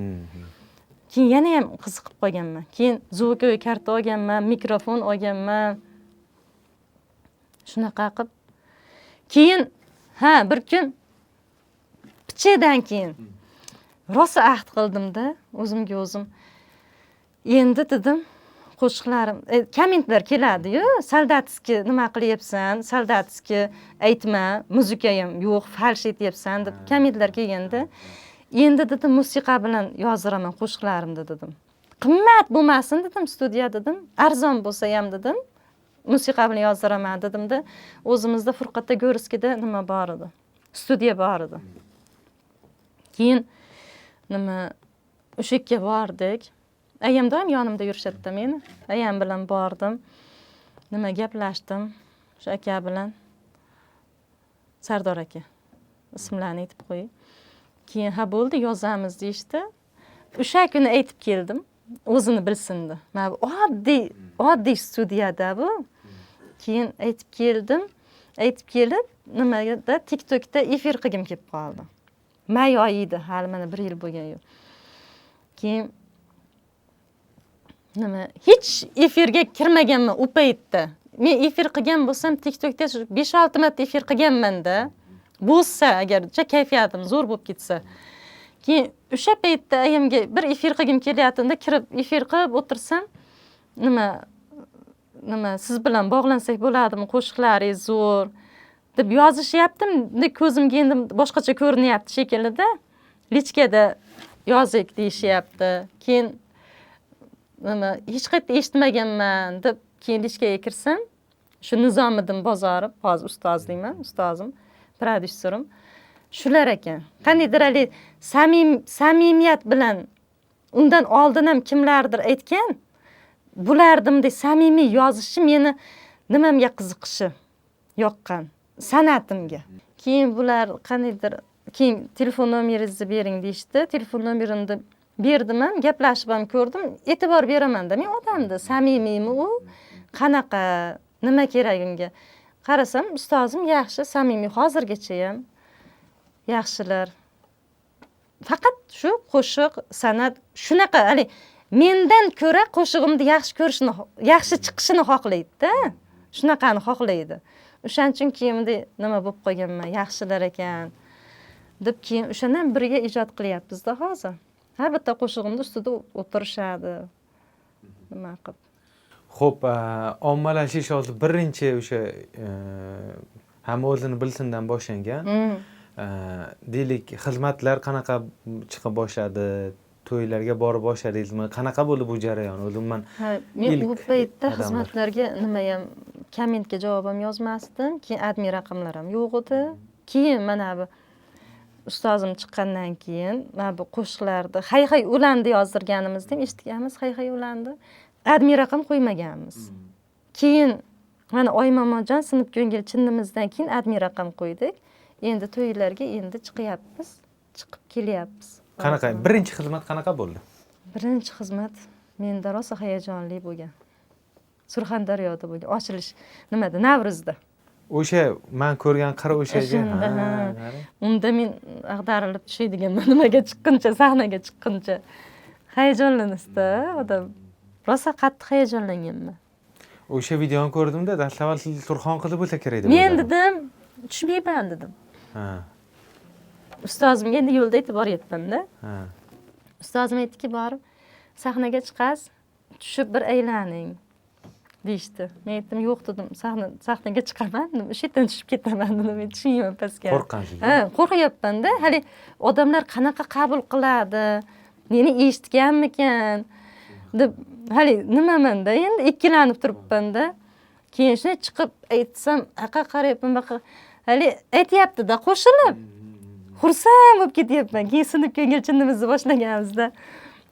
Keyin yana ham qiziqib qolganman. Keyin звуковой karta olganman, mikrofon olganman. Shunaqa qilib. Keyin ha, bir kun pichadan keyin rosa ahd qildimda o'zimga o'zim. Endi dedim, qo'shiqlarim, kommentlar keladi-yu, soldatskiy nima qilyapsan, soldatskiy aytma, muzika ham yo'q, falsh aytyapsan deb kommentlar kelganda, endi dedim musiqa bilan yozdiraman qo'shiqlarimni dedim. Qimmat bo'lmasin dedim, studiya dedim, arzon bo'lsa ham dedim, musiqa bilan yozdiraman dedimda, o'zimizda Furqatda Go'riskida nima bor edi? Studiya bor edi. Keyin nima o'sha yerga bordik. Ayam doim yonimda yurishadi meni. Ayam bilan bordim. Nima gaplashdim o'sha aka bilan. Sardor aka. Ismlarini aytib qo'yay. Keyin ha bo'ldi, yozamiz deyishdi. O'sha kuni aytib keldim. O'zini bilsin deb. Mana bu oddiy studiyada bu. Keyin aytib keldim. Aytib kelib, nimada TikTokda efir qilgim kelib qoldi. May oyi edi, hali mana 1 yil bo'lgan yo'q. Keyin nima hech efirga kirmaganman u paytda. Men efir qilgan bo'lsam TikTokda 5-6 marta efir qilganman-da. Bo'lsa agar kayfiyatim zo'r bo'lib ketsa. Keyin o'sha paytda ayamga bir efir qilgim kelyapti-da, kirib efir qilib o'tirsam, nima siz bilan bog'lansak bo'ladimi, qo'shiqlaringiz zo'r deb yozishyapti. Ko'zimga endi boshqacha ko'rinyapti shekillida. Lichkada yozik deyishyapti. Keyin nima hech qayerda eshitmaganman deb keyin lichkaga kirsam, shu Nizomiddin Bozorov, hozir ustoz deyman, ustozim, prodyuserim shular ekan. Qandaydir hali samimiyat bilan undan oldin ham kimlardir aytgan, bularni bunday samimiy yozishi meni nimamga qiziqishi yoqqan, san'atimga. Keyin bular qandaydir keyin telefon nomeringizni bering deyishdi. Telefon nomerimni berdim ham, gaplashib ham ko'rdim. E'tibor beraman-da men odamni, samimiymi u, qanaqa, nima kerak unga. Qarasam, ustozim yaxshi, samimiy, hozirgacha ham yaxshilar. Faqat shu qo'shiq, san'at shunaqa, hali mendan ko'ra qo'shig'imni yaxshi ko'rishini, yaxshi chiqishini xohlaydi-da. Shunaqani xohlaydi. O'shaning uchun keyin bunday nima bo'lib qolganman, yaxshilar ekan deb keyin o'shandan birga ijod qilyapmiz-da hozir. Har bitta qo'shig'imni ustida o'tirishadi. Nima qilib. Xo'p, ommalashish hozir birinchi o'sha hamma o'zini bilsindan boshlangan. Deylik, xizmatlar qanaqa chiqa boshladi? To'ylarga borib boshladingizmi? Qanaqa bo'ldi bu jarayon? Umuman men u paytda xizmatlarga nima ham kommentga javob ham yozmasdim, keyin admin raqamlar ham yo'q edi. Keyin mana bu ustozim chiqqandan keyin mana bu qo'shiqlarni hay-hay ulandi yozdirganimizda ham eshitganmiz, hay-hay ulandi. Admin raqam qo'ymaganmiz. Keyin mana Oymomojon sinib ko'ngil chinnimizdan keyin admin raqam qo'ydik. Endi to'ylarga endi chiqyapmiz, chiqib kelyapmiz. Qanaqa? Birinchi xizmat qanaqa bo'ldi? Birinchi xizmat menda rosa hayajonli bo'lgan. Surxondaryoda bo'lgan. Ochilish nimada? Navruzda. O'sha men ko'rgan qir o'shaga. Unda men ag'darilib tushaydiganman, nimaga chiqquncha, sahnaga chiqquncha. Hayajonlanasizda odam. Rosa qattiq hayajonlanganman. O'sha videoni ko'rdimda, dastlab siz Surxon qizi bo'lsa kerak deb. Men dedim, tushmayman dedim. Ha. Ustozimga endi yo'lda aytib boryapman-da. Ustozim aytdiki, borib sahnaga chiqasiz, tushib bir aylaning deyishdi. Men aytdim, yo'q dedim, sahnaga chiqaman dedim, o'sha yerdan tushib ketaman dedim, men tushmayman pastga. Qo'rqqansiz? Ha, qo'rqyapman-da. Hali odamlar qanaqa qabul qiladi, meni eshitganmikan deb hali nimamanda endi ikkilanib turibman-da. Keyin shunday chiqib aytsam, aqa qarayapman, baqa hali aytyapti-da qo'shilib. Xursand bo'lib ketyapman. Keyin sinib ko'ngil chinnimizni boshlaganimizda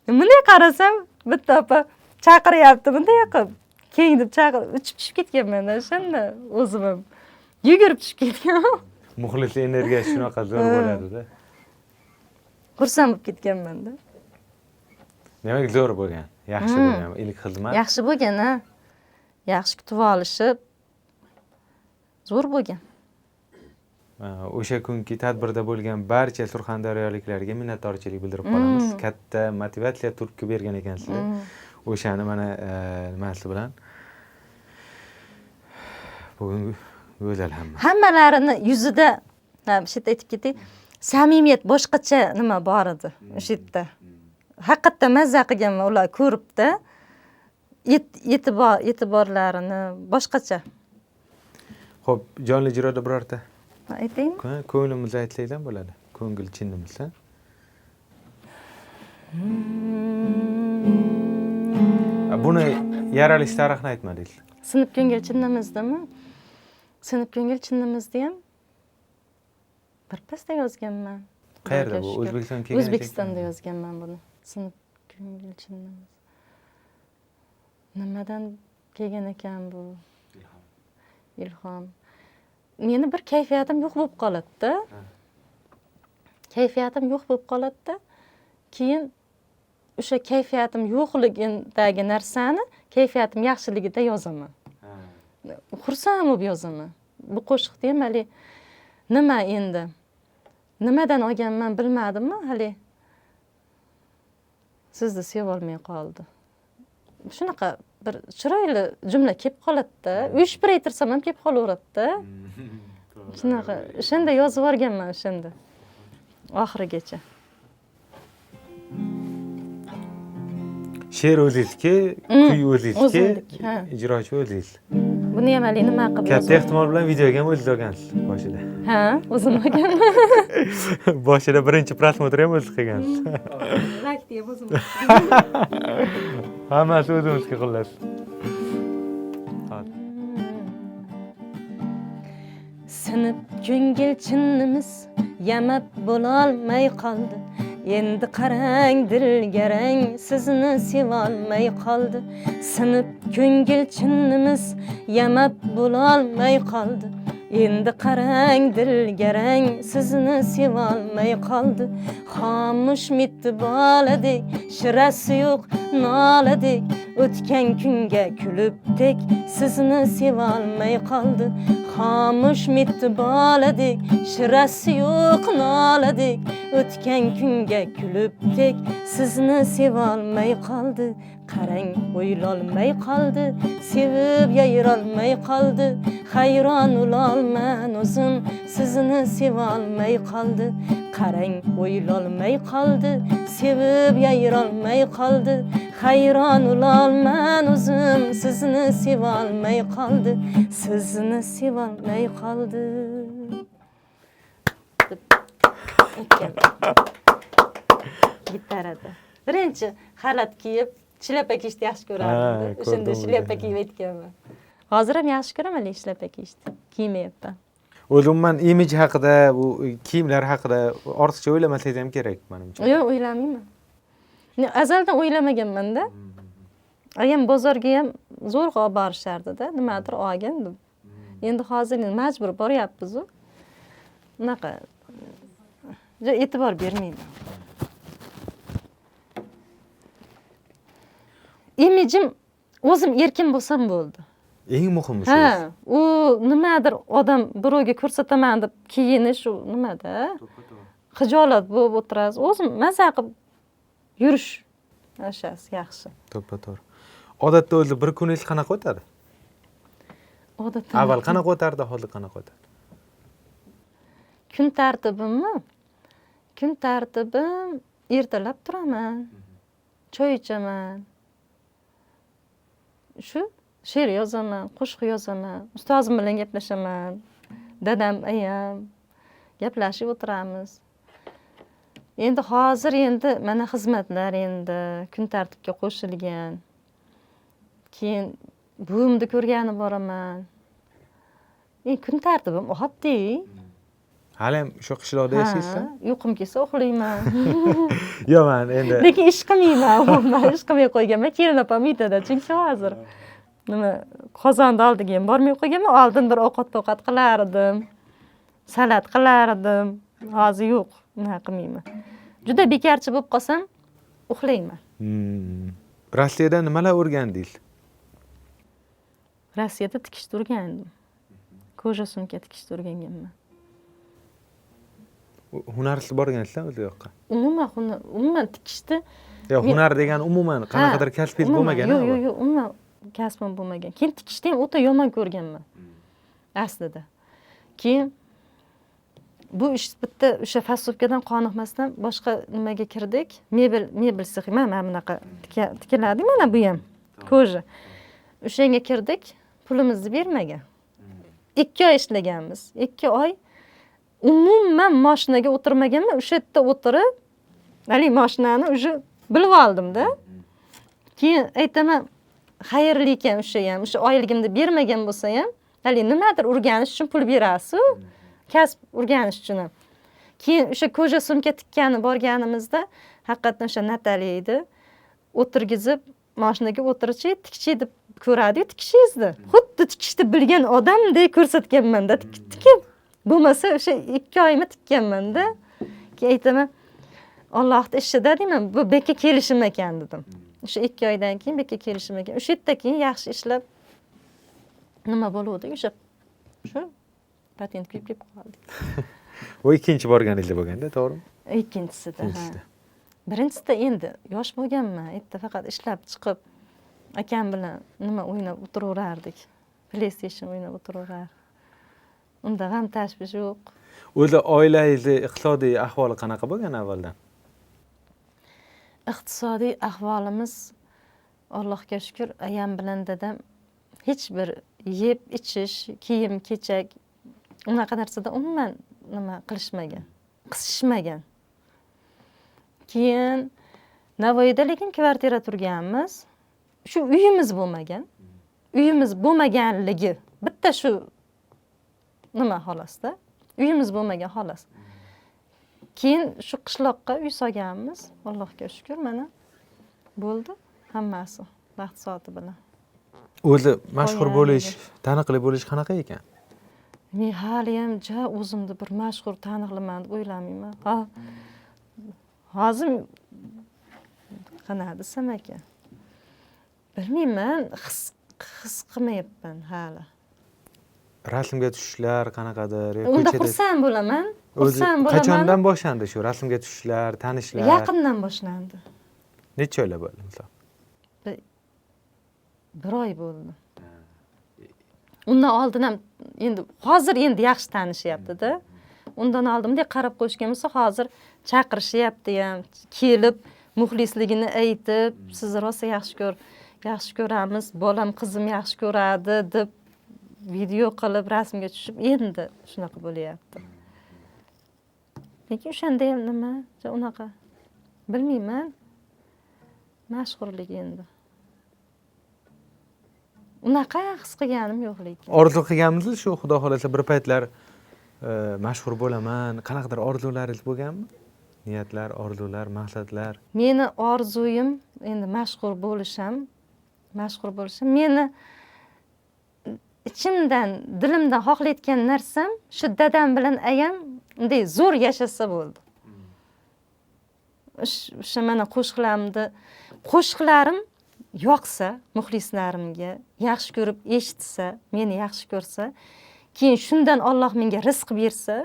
bunday qarasam, bitta opa chaqiryapti, bunday qilib. Keyin deb chaqirib, uchib tushib ketganman-da o'shanda o'zim ham. Yugurib tushib ketganman. Muxlislik energiyasi shunaqa zo'r bo'ladi-da. Xursand bo'lib ketganman-da. Demak, zo'r bo'lgan, yaxshi bo'lgan ilk xizmat. Yaxshi bo'lgan, ha. Yaxshi kutib olishib zo'r bo'lgan. O'sha kungi tadbirda bo'lgan barcha surxondaryoliklarga minnatdorchilik bildirib qolamiz. Katta motivatsiya turtki bergan ekansizlar. O'shani mana nimasi bilan bugun go'zal hamma. Hammalarini yuzida, ha, shu yerda aytib ketay, samimiyat boshqacha nima bor edi o'sha yerda. Haqiqatdan mazza qilganman ular ko'ribdi. E'tiborlarini boshqacha. Xo'p, jonli ijroda birorta aytaymi? Ko'nglimizni aytsak ham bo'ladi. Ko'ngil chinnimiz, ha? Buni yaralish tarixini aytmadingiz. Sinib ko'ngil chinnimizdami? Sinib ko'ngil chinnimizda ham bir pasda yozganman. Qayerda bu? O'zbekiston kelgan? O'zbekistonda yozganman buni. Sinib ko'ngil chinnimiz. Nimadan kelgan ekan bu? Ilhom. Meni bir kayfiyatim yo'q bo'lib qoladi-da. Kayfiyatim yo'q bo'lib qoladi-da. Keyin o'sha kayfiyatim yo'qligidagi narsani kayfiyatim yaxshiligida yozaman. Xursand bo'lib yozaman. Bu qo'shiqni ham hali nima endi? Nimadan olganman bilmadimmi hali? Sizni seva olmay qoldi. Shunaqa bir chiroyli jumla kelib qoladi-da. Uch bir aytirsam ham kelib qolaveradi-da. Shunaqa o'shanda yozib yuborganman o'shanda. Oxirigacha. She'r o'zingizniki, kuy o'zingizniki, ijrochi o'zingiz. Buni ham hali nima qilib Katta ehtimol bilan videoga ham o'zingiz olgansiz boshida. Ha, o'zim olganman. Boshida birinchi prosmotr ham o'zingiz qilgansiz. Like deb o'zim. Hammasi o'zimizga xullas. Sinib ko'ngil chinnimiz yamab bo'lolmay qoldi. Endi qarang dilgarang sizni sevolmay qoldi. Sinib ko'ngil chinnimiz yamab bo'lolmay qoldi. Endi qarang dilgarang sizni sevolmay qoldi. Xomush mitti boladek, shirasi yo'q noladek, o'tgan kunga kulib tek sizni sevolmay qoldi. Xomush mitti boladek, shirasi yo'q noladek, o'tgan kunga kulib tek sizni sevolmay qoldi. Qarang o'ylolmay qoldi, sevib yayrolmay qoldi. Hayron o'lolman o'zim sizni sevolmay qoldi. Qarang o'ylolmay qoldi, sevib yayrolmay qoldi. Hayron o'lolman o'zim sizni sevolmay qoldi. Sizni sevolmay qoldi. Gitarada. Birinchi xalat kiyib, shlyapa kiyishni yaxshi ko'rardim. O'shanda shlyapa kiyib aytganman. Hozir ham yaxshi ko'raman, lekin shlyapa kiyishni kiymayapman. O'zi umuman imij haqida, bu kiyimlar haqida ortiqcha o'ylamasangiz ham kerak menimcha. Yo'q, o'ylamayman. Azaldan o'ylamaganman-da. Ayam bozorga ham zo'rg'a olib borishardi-da, nimadir olgin deb. Endi hozir majbur boryapmiz-u. Unaqa e'tibor bermayman. Imijim o'zim erkin bo'lsam bo'ldi. Eng muhimi shu. Ha, u nimadir odam birovga ko'rsataman deb kiyinish u nimada? Xijolat bo'lib o'tirasiz. O'zim maza qilib yurish o'shasi yaxshi. To'ppa-to'g'ri. Odatda o'zi bir kuningiz qanaqa o'tadi? Odatda avval qanaqa o'tardi, hozir qanaqa o'tadi? Kun tartibimmi? Kun tartibim: ertalab turaman, choy ichaman, shu she'r yozaman, qo'shiq yozaman, ustozim bilan gaplashaman, dadam, ayam gaplashib o'tiramiz. Endi hozir endi mana xizmatlar endi kun tartibga qo'shilgan. Keyin buvimni ko'rgani boraman. Kun tartibim oddiy. Haliyam o'sha qishloqda yashaysiz? Ha, uyqum kelsa uxlayman. Yo'q, man endi Lekin ish qilmayman, umuman ish qilmay qo'yganman. Kelin opam uyda, chunki hozir nima, qozonni oldiga ham bormay qo'yganman. Oldin bir ovqat povqat qilardim, salat qilardim. Hozir yo'q, unaqa qilmayman. Juda bekorchi bo'lib qolsam, uxlayman. Rossiyada nimalar o'rgandingiz? Rossiyada tikishni o'rgandim, кожа sumka tikishni o'rganganman. Hunarsiz borgansizlar o'zi u yoqqa? Umuman umuman tikishni Yo, hunar degani umuman qanaqadir kasbingiz bo'lmagan? Yo'q, yo'q, yo'q, umuman kasbim bo'lmagan. Keyin tikishni ham o'ta yomon ko'rganman aslida. Keyin bu ish bitta o'sha фасовка dan qoniqmasdan boshqa nimaga kirdik, mebel sexi. Mana bunaqa tikiladi, mana bu ham кожа. O'shanga kirdik, pulimizni bermagan. 2 oy ishlaganmiz. 2 oy umuman moshinaga o'tirmaganman. O'sha yerda o'tirib, haligi moshinani уже bilib oldimda. Keyin aytaman, xayrli ekan o'sha ham. O'sha oyligimni bermagan bo'lsa ham, haligi nimadir o'rganish uchun pul berasizu, kasb o'rganish uchun ham. Keyin o'sha кожа sumka tikkani borganimizda, haqiqatdan o'sha Nataliya edi, o'tirgizib, moshinaga o'tirchi, tikchi deb ko'radiyu tikishingizni, xuddi tikishni bilgan odamdek ko'rsatganmanda tikib. Bo'lmasa o'sha 2 oymi tikkanmanda. Keyin aytaman, Ollohni ishida deyman, bu bekka kelishim ekan dedim. O'sha 2 oydan keyin bekka kelishim ekan. O'sha yerda keyin yaxshi ishlab, nima bo'luvdi, o'sha shu patent kuyib kelib qoldik. U ikkinchi borganingizda bo'lganda, to'g'rimi? Ikkinchisida, ha. Ikkinchisida. Birinchisida endi yosh bo'lganman. Erta faqat ishlab chiqib, akam bilan nima o'ynab o'tiraverardik, PlayStation o'ynab o'tiraverardik. Unda g'am tashvish yo'q. O'zi oilangizni iqtisodiy ahvoli qanaqa bo'lgan avvaldan? Iqtisodiy ahvolimiz, Allohga shukur, ayam bilan dadam hech bir yeb ichish, kiyim kechak, unaqa narsada umuman nima qilishmagan, qisishmagan. Keyin Navoiyda lekin kvartira turganmiz. Shu uyimiz bo'lmagan. Uyimiz bo'lmaganligi bitta shu nima xolosda, uyimiz bo'lmagan xolos. Keyin shu qishloqqa uy solganmiz, Allohga shukur, mana bo'ldi hammasi vaqt soati bilan. O'zi mashhur Qo'ygan bo'lish, edi. taniqli bo'lish qanaqa ekan? Men haliyam ja o'zimni bir mashhur, taniqliman deb o'ylamayman. Ha, hozir qanaqa desam ekan, bilmayman, his qilmayapman hali. Rasmga tushishlar qanaqadir yo Unda ko'chada? xursand bo'laman. O'zi Xursand bo'laman. qachondan boshlandi shu rasmga tushishlar, tanishlar? Yaqindan boshlandi. Necha oylar bo'ldi, misol? Bir oy bo'ldi. Undan oldin ham, endi hozir endi yaxshi tanishyaptida. Undan oldin bunday qarab qo'yishgan bo'lsa, hozir chaqirishyapti ham, kelib muxlisligini aytib, sizni rosa yaxshi ko'ramiz, bolam, qizim yaxshi ko'radi deb video qilib, rasmga tushib, endi shunaqa bo'lyapti. Lekin o'shanda ham nima, unaqa, bilmayman, mashhurlik endi unaqa his qilganim yo'q lekin. Orzu qilganmisiz shu, xudo xohlasa bir paytlar mashhur bo'laman, qanaqadir orzularingiz bo'lganmi? Niyatlar, orzular, maqsadlar? Meni orzuyim endi mashhur bo'lish ham, mashhur bo'lishim meni ichimdan, dilimdan xohlayotgan narsam shu dadam bilan ayam bunday zo'r yashasa bo'ldi. O'sha mana qo'shiqlarimni, qo'shiqlarim yoqsa muxlislarimga, yaxshi ko'rib eshitsa, meni yaxshi ko'rsa, keyin shundan Olloh menga rizq bersa,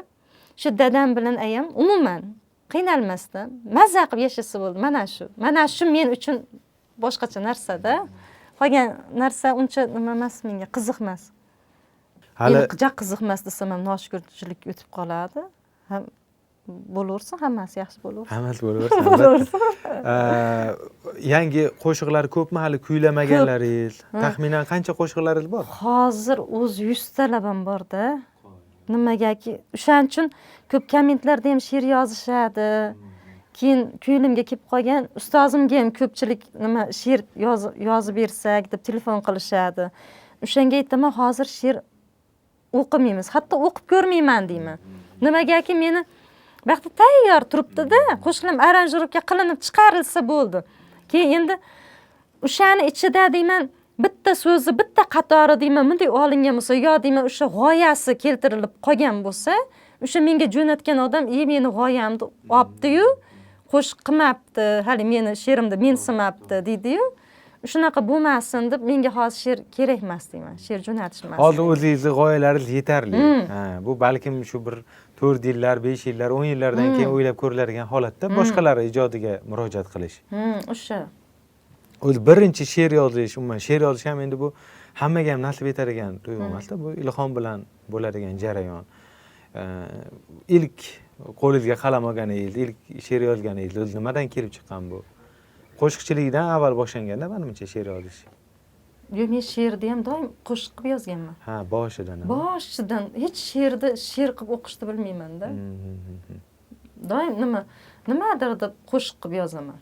shu dadam bilan ayam umuman qiynalmasdan mazza qilib yashasa bo'ldi. Mana shu men uchun boshqacha narsada. Qolgan narsa uncha nima emas, menga qiziq emas. Hali Endi ja qiziq emas desam ham noshukurchilik o'tib qoladi ham. Bo'laversin, hammasi yaxshi bo'laversin. Hammasi bo'laversin, albatta. Yangi qo'shiqlar ko'pmi hali kuylamaganingiz? Taxminan qancha qo'shiqlaringiz bor? Hozir o'zi 100 talab ham bor-da. Nimagaki, o'shaning uchun ko'p kommentlarda ham she'r yozishadi. Keyin ko'nglimga kelib qolgan ustozimga ham ko'pchilik nima she'r yozib bersak deb telefon qilishadi. O'shanga aytaman, hozir she'r o'qimaymiz, hatto o'qib ko'rmayman deyman. Nimagaki meni vaqti tayyor turibdi-da, qo'shiqlarim aranjirovka qilinib chiqarilsa bo'ldi. Keyin endi o'shani ichida deyman, bitta so'zi, bitta qatori deyman, bunday olingan bo'lsa, yo deyman o'sha g'oyasi keltirilib qolgan bo'lsa, o'sha menga jo'natgan odam meni g'oyamni olibdi-yu, qo'shiq qilmabdi, hali meni she'rimni mensimabdi deydi-yu. Shunaqa bo'lmasin deb menga hozir she'r kerak emas deyman, she'r jo'natishmas. Hozir o'zingizni g'oyalaringiz yetarli. Ha, bu balkim shu bir 4 yillar, 5 yillar, 10 yillardan keyin o'ylab ko'riladigan holatda boshqalar ijodiga murojaat qilish. O'sha. O'zi birinchi she'r yozish, umuman she'r yozish ham endi bu hammaga ham nasib etadigan tuyg'u emasda, bu ilhom bilan bo'ladigan jarayon. Ilk qo'lingizga qalam olganingiz, ilk she'r yozganingiz o'zi nimadan kelib chiqqan bu? Qo'shiqchilikdan avval boshlanganda menimcha she'r yozish. Yo'q, men she'rni ham doim qo'shiq qilib yozganman. Ha, boshidan. Boshidan hech she'rni she'r qilib o'qishni bilmayman-da. Doim nimadir deb qo'shiq qilib yozaman.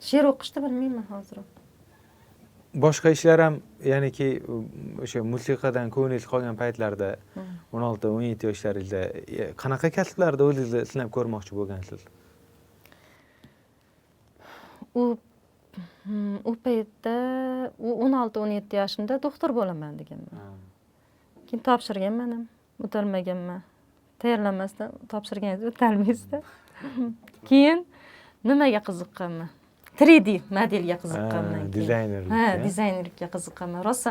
She'r o'qishni bilmayman hozir. Boshqa ishlar ham, ya'niki o'sha musiqadan ko'nglingiz qolgan paytlarda 16-17 yoshlaringizda qanaqa kasblarda o'zingizni sinab ko'rmoqchi bo'lgansiz? U paytda 16-17 yoshimda doktor bo'laman deganman. Keyin topshirganman ham, o'tolmaganman. Tayyorlanmasdan topshirganingiz o'tolmaysizda. Keyin nimaga qiziqqanman? 3D modelga qiziqqanman. Dizaynerlikka. Ha, dizaynerlikka qiziqqanman. Rosa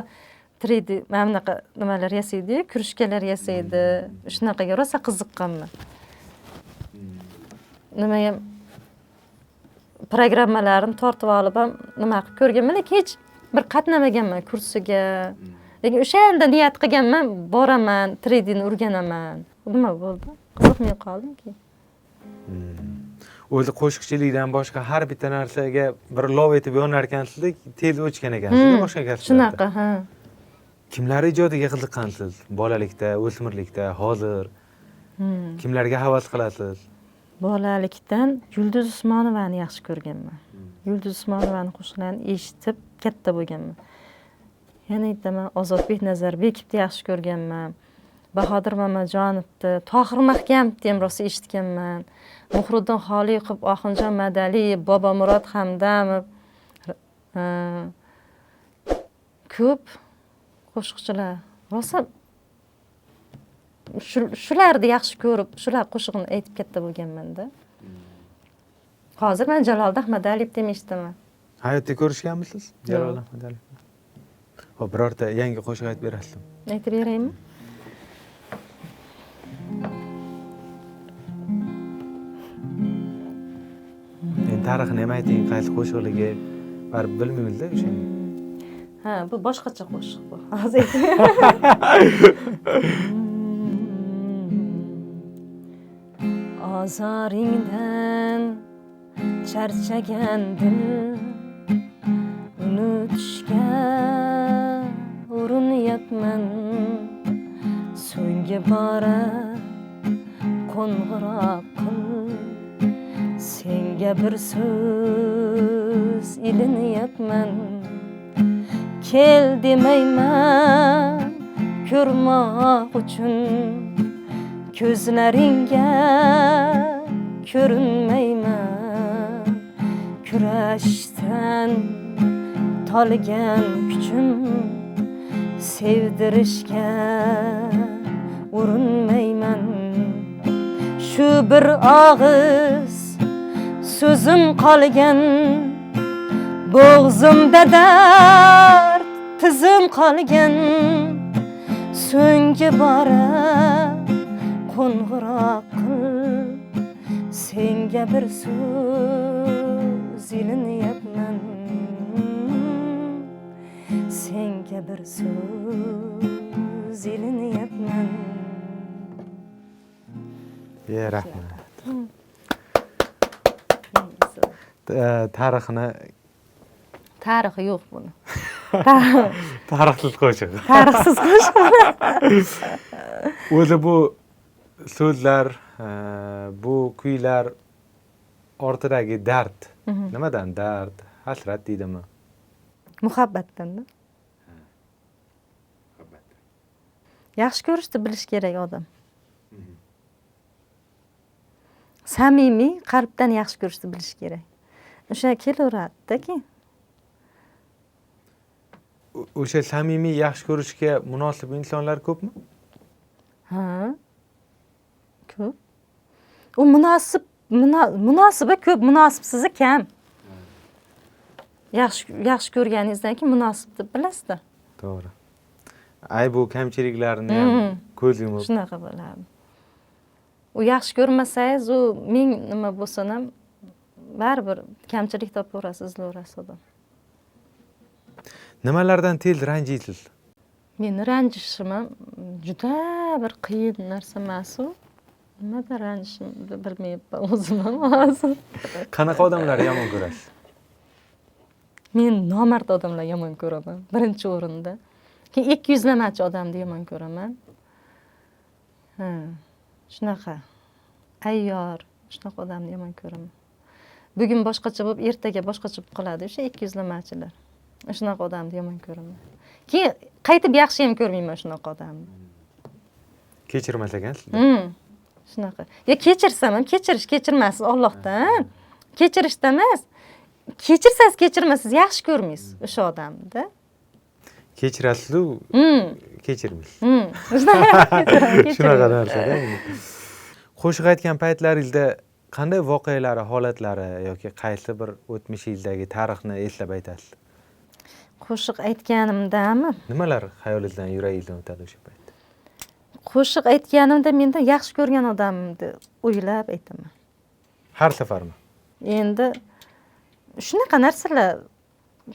3D mana bunaqa nimalar yasaydi, krujkalar yasaydi. Shunaqaga rosa qiziqqanman. Nima ham programmalarini tortib olib ham nima qilib ko'rganman, lekin hech bir qatnamaganman kursiga. Lekin o'shanda niyat qilganman, boraman, 3D ni o'rganaman. Nima bo'ldi? Qiziqmay qoldim keyin. O'zi qo'shiqchilikdan boshqa har bitta narsaga bir lov etib yonar ekansizda, tez o'chgan ekansizda boshqa kasblarda. Shunaqa, ha. Kimlar ijodiga qiziqqansiz? Bolalikda, o'smirlikda, hozir kimlarga havas qilasiz? Bolalikdan Yulduz Usmonovani yaxshi ko'rganman. Yulduz Usmonovani qo'shiqlarini eshitib katta bo'lganman. Yana aytaman, Ozodbek Nazarbekovni yaxshi ko'rganman. Bahodir Mamajonovni, Tohir Mahkamovni ham rosa eshitganman. Muhriddin Xoliqov, Oxunjon Madaliyev, Bobomurod Hamdamov, ko'p qo'shiqchilar. Rosa shularni yaxshi ko'rib, shular qo'shig'ini aytib katta bo'lganman-da. Hozir men Jaloliddin Ahmadaliyevni ham eshitaman. Hayotda ko'rishganmisiz Jaloliddin Ahmadaliyev? Xo'p, birorta yangi qo'shiq aytib berasizmi? Aytib beraymi? Endi tarixini ham ayting, qaysi qo'shiqligi baribir bilmaymiz-da o'shani. Ha, bu boshqacha qo'shiq bu. Hozir aytaman. Ozoringdan charchagan dil unutishga urinyapman. So'nggi bora qo'ng'iroq qil, senga bir so'z ilinyapman. Kel demayman ko'rmoq uchun, ko'zlaringga ko'rinmayman. Kurashdan tolgan kuchim sevdirishga urinmayman. Shu bir og'iz so'zim qolgan, bo'g'zimda dard tizim qolgan. So'nggi bora qo'ng'iroq qil, senga bir so'z ilinyapman. Senga bir so'z ilinyapman. Rahmat. Tarixini tarixi yo'q buni. Tarixsiz qo'shiq. Tarixsiz qo'shiq. O'zi bu so'zlar, bu kuylar ortidagi dard. Nimadan dard? Hasrat deydimi? Muhabbatdan-da. Yaxshi ko'rishni bilish kerak odam. Samimiy qalbdan yaxshi ko'rishni bilish kerak. O'sha kelaveradida keyin. O'sha samimiy yaxshi ko'rishga munosib insonlar ko'pmi? Ha. Ko'p. U munosib, munosibi ko'p, munosibsizi kam. Yaxshi ko'rganingizdan keyin munosib deb bilasizda. To'g'ri. Ayb bu kamchiliklarni ham ko'z yumib. Shunaqa bo'ladi. U yaxshi ko'rmasangiz, u ming nima bo'lsa ham baribir kamchilik topaverasiz, izlayverasiz odam. Nimalardan tez ranjiysiz? Meni ranjishim ham juda bir qiyin narsa emas u. Nimadan ranjishimni bilmayapman o'zim ham hozir. Qanaqa odamlarni yomon ko'rasiz? Men nomard odamlarni yomon ko'raman birinchi o'rinda. Keyin ikki yuzlamachi odamni yomon ko'raman. Ha, shunaqa. Ayyor, shunaqa odamni yomon ko'raman. Bugun boshqacha bo'lib, ertaga boshqacha bo'lib qoladi o'sha ikki yuzlamachilar. Shunaqa odamni yomon ko'raman. Keyin qaytib yaxshi ham ko'rmayman shunaqa odamni. Kechirmas ekansiz. Shunaqa. Ya kechirsam ham kechirish, kechirmassiz Allohdan. Kechirishda emas. Kechirsangiz, kechirmasangiz yaxshi ko'rmaysiz o'sha odamni. Kechirasiz-u, kechirmaysiz. Shunaqa narsa-da. Qo'shiq aytgan paytlaringizda qanday voqealari, holatlari yoki qaysi bir o'tmishingizdagi tarixni eslab aytasiz? Qo'shiq aytganimdami? Nimalar xayolingizdan, yuragingizdan o'tadi o'sha paytda? Qo'shiq aytganimda mendan yaxshi ko'rgan odamimni o'ylab aytaman. Har safarmi? Endi shunaqa narsalar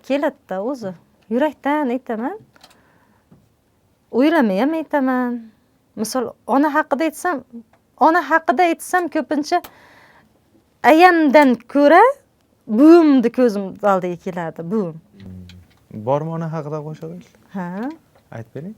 keladi-da o'zi. Yurakdan aytaman. O'ylamay ham aytaman. Misol ona haqida aytsam, ona haqida aytsam ko'pincha ayamdan ko'ra buvimni ko'zim oldiga keladi, buvim. Bormi ona haqida qo'shig'ingiz? Ha. Aytib bering.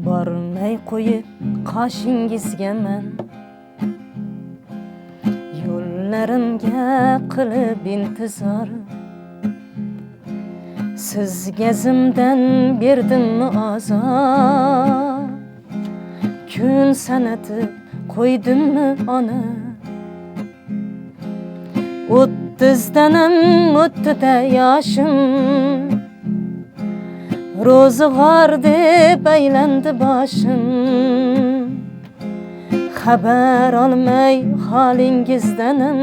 Bormay qo'yib qoshingizga man yo'llarimga qilib intizor, sizga zimdan berdimmi ozor, kun sanatib qo'ydimmi ona, 30danim o'ttida yoshim, ro'zg'or deb aylandi boshim, xabar olmay holingizdanim,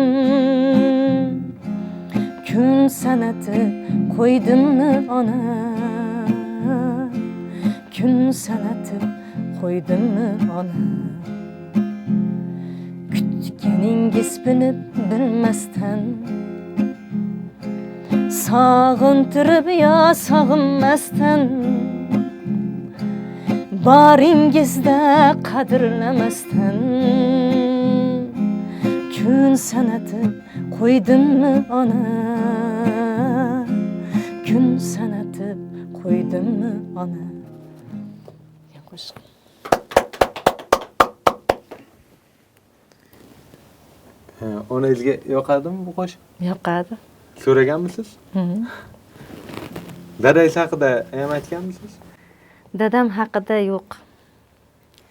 kun sanatib qo'ydimmi ona, kun sanatib qo'ydimmi ona, kutganingiz bilib bilmasdan, sog'intirib yo sog'inmasdan, boringizda qadrlamasdan, kun sanatib qo'ydimmi ona, kun sanatib qo'ydimmi ona. Qo'shiq. Onangizga yoqadimi bu qo'shiq? Yoqadi. So'raganmisiz? Dadangiz haqida ham aytganmisiz? Dadam haqida yo'q.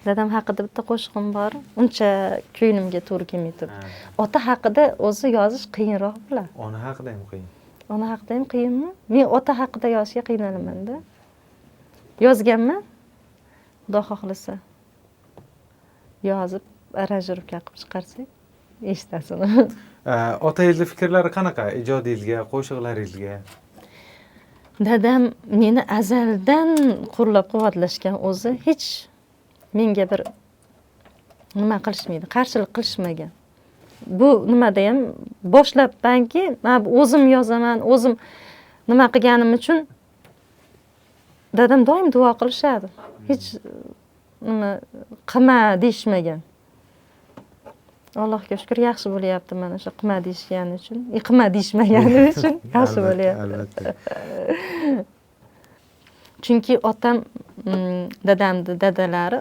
Dadam haqida bitta qo'shig'im bor. Uncha ko'nglimga to'g'ri kelmay turibdi. Ota haqida o'zi yozish qiyinroq bo'ladi. Ona haqida ham qiyin. Ona haqida ham qiyinmi? Men ota haqida yozishga qiynalaman-da. Yozganman. Xudo xohlasa yozib, aranjirovka qilib chiqarsak, eshitasin. Otangizni fikrlari qanaqa ijodingizga, qo'shiqlaringizga? Dadam meni azaldan qo'llab-quvvatlashgan o'zi, hech menga bir nima qilishmaydi, qarshilik qilishmagan. Bu nimada ham boshlabmanki, men o'zim yozaman, o'zim Nima qilganim uchun dadam doim duo qilishadi. Hech nima qilma deyishmagan. Allohga shukr, yaxshi bo'lyapti mana o'sha qilma deyishgani uchun. Qilma deyishmagani uchun yaxshi bo'lyapti. Albatta. Chunki otam, dadamni dadalari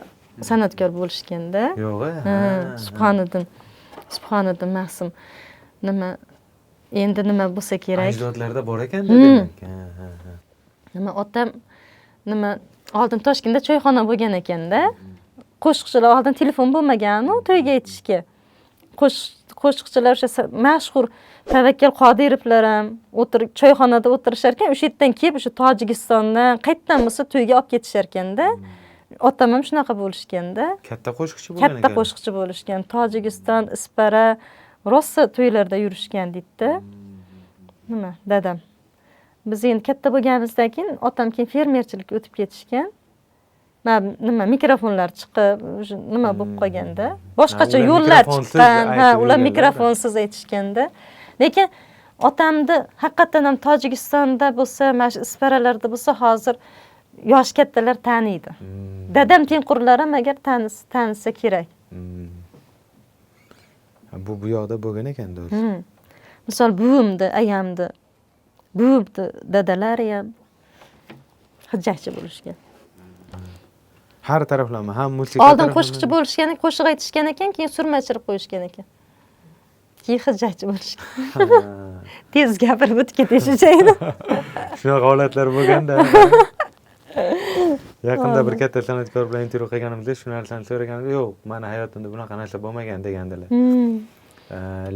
san'atkor bo'lishganda. Yo'q, ha. Subhoniddin Mahsum. Nima endi nima bo'lsa kerak? Ajdodlarda bor ekanda demak. Nima otam nima oldin Toshkentda choyxona bo'lgan ekanda. Qo'shiqchilar oldin telefon bo'lmagan-u to'yga aytishga. Qo'shiqchilar o'sha mashhur Tavakkal Qodirovlar ham o'tirib choyxonada o'tirishar ekan, o'sha yerdan kelib o'sha Tojikistondan qayerdan bo'lsa to'yga olib ketishar ekanda. Otam ham shunaqa bo'lishganda. Katta qo'shiqchi bo'lgan ekan. Katta qo'shiqchi bo'lishgan. Tojikiston, Isfara rosa to'ylarda yurishgan deydi. Nima, dadam. Biz endi katta bo'lganimizdan keyin otam keyin fermerchilikka o'tib ketishgan. Nima mikrofonlar chiqib, nima bo'lib qolganda, boshqacha yo'llar chiqqan, ha, ular mikrofonsiz aytishganda. Lekin otamni haqiqatan ham Tojikistonda bo'lsa, mana shu Isfaralarda bo'lsa hozir yosh kattalar taniydi. Dadam tengqurlar ham agar tanisa kerak. Bu yoqda bo'lgan ekanda o'zi. Misol buvimni, ayamni, buvimni dadalari ham hijjakchi bo'lishgan. Har taraflama, ham musiqa oldin qo'shiqchi bo'lishgan, qo'shiq aytishgan ekan, keyin surma chirib qo'yishgan ekan. Keyin hijjakchi bo'lishgan. Tez gapirib o'tib ketishaydi. Shunaqa holatlar bo'lganda. Yaqinda bir katta san'atkor bilan intervyu qilganimizda shu narsani so'raganimda, yo'q, meni hayotimda bunaqa narsa bo'lmagan degandilar.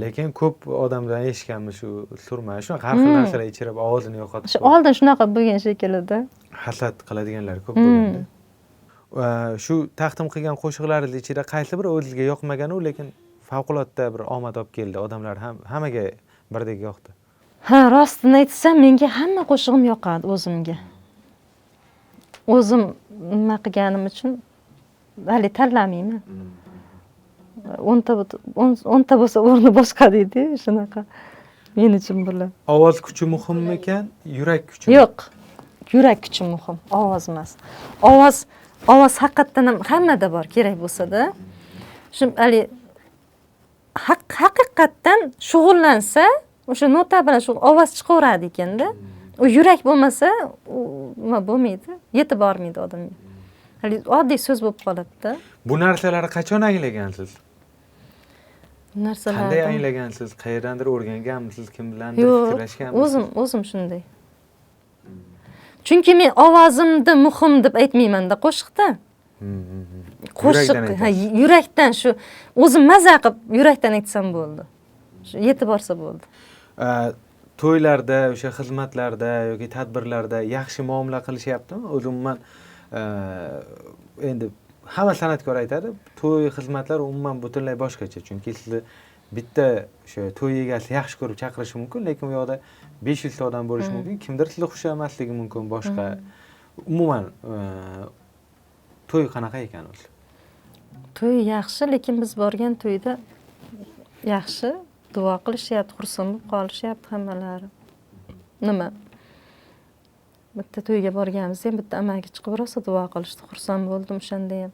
Lekin ko'p odamdan eshitganmiz shu surma, shunaqa har xil narsalar ichirib ovozini yo'qotib. Shu oldin shunaqa bo'lgan shekillida. Hasad qiladiganlar ko'p bo'lganda. Shu taqdim qilgan qo'shiqlaringiz ichida qaysi biri o'zingizga yoqmagan u, lekin favqulodda bir omad olib keldi, odamlar ham hammaga birdek yoqdi? Ha, rostini aytsam, menga hamma qo'shig'im yoqadi o'zimga. O'zim nima qilganim uchun hali tanlamayman. O'nta bo'lsa o'rni boshqa deydi, shunaqa. Men uchun bular. Ovoz kuchi muhimmikan, yurak kuchi? Yo'q, yurak kuchi muhim, ovoz emas. Ovoz haqiqatan ham hammada bor, kerak bo'lsa-da. Shu hali haqiqatdan shug'ullansa, o'sha nota bilan shu ovoz chiqaveradi ekanda. U yurak bo'lmasa, u nima bo'lmaydi, yetib bormaydi odamga. Hali oddiy so'z bo'lib qoladi-da. Bu narsalarni qachon anglagansiz? Narsalarni qanday anglagansiz? Qayerdandir o'rganganmisiz, kim bilandir fikrlashganmisiz? O'zim shunday. Chunki men ovozimni muhim deb aytmayman-da qo'shiqda. Qo'shiq, yurakdan shu o'zim maza qilib yurakdan aytsam bo'ldi. Shu yetib borsa bo'ldi. To'ylarda, o'sha xizmatlarda yoki tadbirlarda yaxshi muomala qilishyaptimi? O'zi umuman endi hamma san'atkor aytadi, to'y xizmatlar umuman butunlay boshqacha. Chunki sizni bitta o'sha to'y egasi yaxshi ko'rib chaqirishi mumkin, lekin u yoqda 500 ta odam bo'lishi mumkin, kimdir sizni xushlamasligi mumkin, boshqa. Umuman to'y qanaqa ekan o'zi? To'y yaxshi, lekin biz borgan to'yda yaxshi duo qilishyapti, xursand bo'lib qolishyapti hammalari. Nima? Bitta to'yga borganimizda ham bitta amaki chiqib rosa duo qilishdi, xursand bo'ldim o'shanda ham.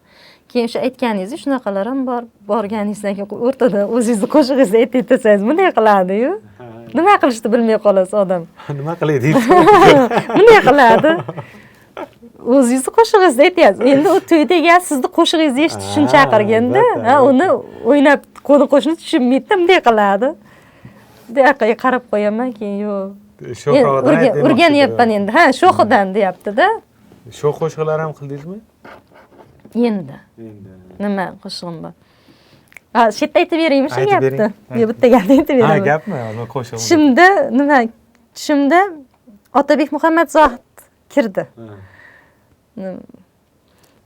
Keyin o'sha aytganingizdek shunaqalar ham bor. Borganingizdan keyin o'rtada o'zingizni qo'shig'ingizni aytib desangiz bunday qiladi-yu. Nima qilishni bilmay qolasiz odam. Nima qilay deysiz? Bunday qiladi. O'zingizni qo'shig'ingizni aytyapsiz. Endi u to'yda egasi sizni qo'shig'ingizni eshitish uchun chaqirganda, ha, uni o'ynab qo'ni qo'shni tushunmaydi, bunday qiladi. Bunday qarab qo'yaman, keyin yo'q. O'rganyapman endi. Ha, sho'xidan deyapti-da. Sho'x qo'shiqlar ham qildingizmi? Endi. Nima qo'shig'im bor? Ha, shu yerda aytib beraymi shu gapni? Yo, bitta gapni aytib beraman. Ha, gapmi? Nima qo'shig'im? Tushimda nima? Tushimda Otabek Muhammad Zohid kirdi.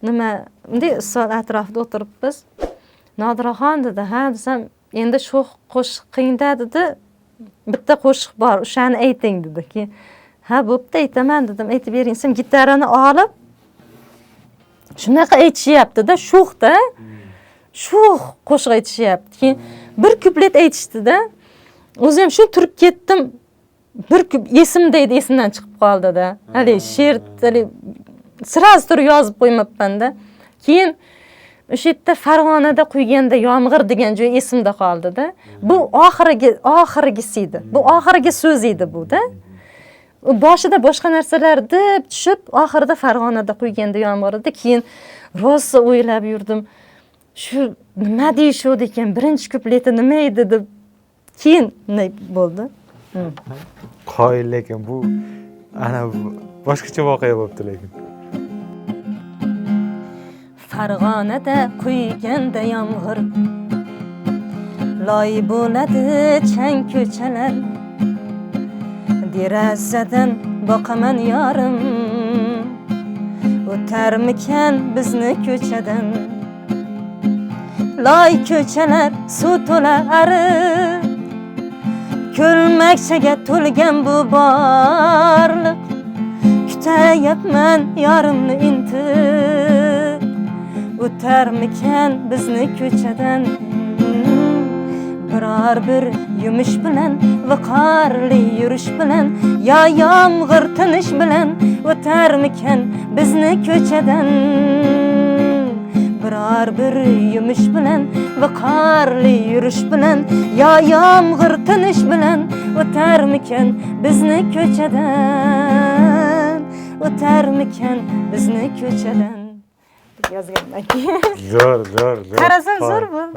Nima, bunday ustol atrofida o'tiribmiz. Nodiraxon dedi, ha desam, endi sho'x qo'shiqingda dedi, bitta qo'shiq bor, o'shani ayting dedi. Keyin ha, bo'pti aytaman dedim, aytib bering desam, gitarani olib shunaqa aytishyapti-da, sho'xda. Sho'x qo'shiq aytishyapti. Keyin bir kuplet aytishdi-da. O'zim ham shu turib ketdim. Bir esimda edi, esimdan chiqib qoldi-da. Hali she'r hali sразу turib yozib qo'ymabman-da. Keyin o'sha yerda Farg'onada quyganda yomg'ir degan joy esimda qoldi-da. Bu oxirgisi edi. Bu oxirgi so'z edi bu-da. Boshida boshqa narsalar deb tushib, oxirida Farg'onada quyganda yomg'ir edi. Keyin rosa o'ylab yurdim. Shu nima deyishuvdi ekan, birinchi kupleti nima edi deb keyin nima bo'ldi. Qoyil, lekin bu ana boshqacha voqea bo'libdi lekin. Farg'onada quyganda yomg'ir, loy bo'ladi chang ko'chalar, derazadan boqaman yorim, o'tarmikan bizni ko'chadan. Loy ko'chalar suv to'la ariq, ko'lmakchaga to'lgan bu borliq, kutayapman yorimni intiq, o'tarmikan bizni ko'chadan. Biror bir yumush bilan, viqorli yurish bilan, yo yomg'ir tinish bilan o'tarmikan bizni ko'chadan. Biror bir yumush bilan, viqorli yurish bilan, yo yomg'ir tinish bilan o'tarmikan bizni ko'chadan, o'tarmikan bizni ko'chadan. Yozgandan keyin. Zo'r, zo'r, zo'r. Qarasam zo'r bo'ldi.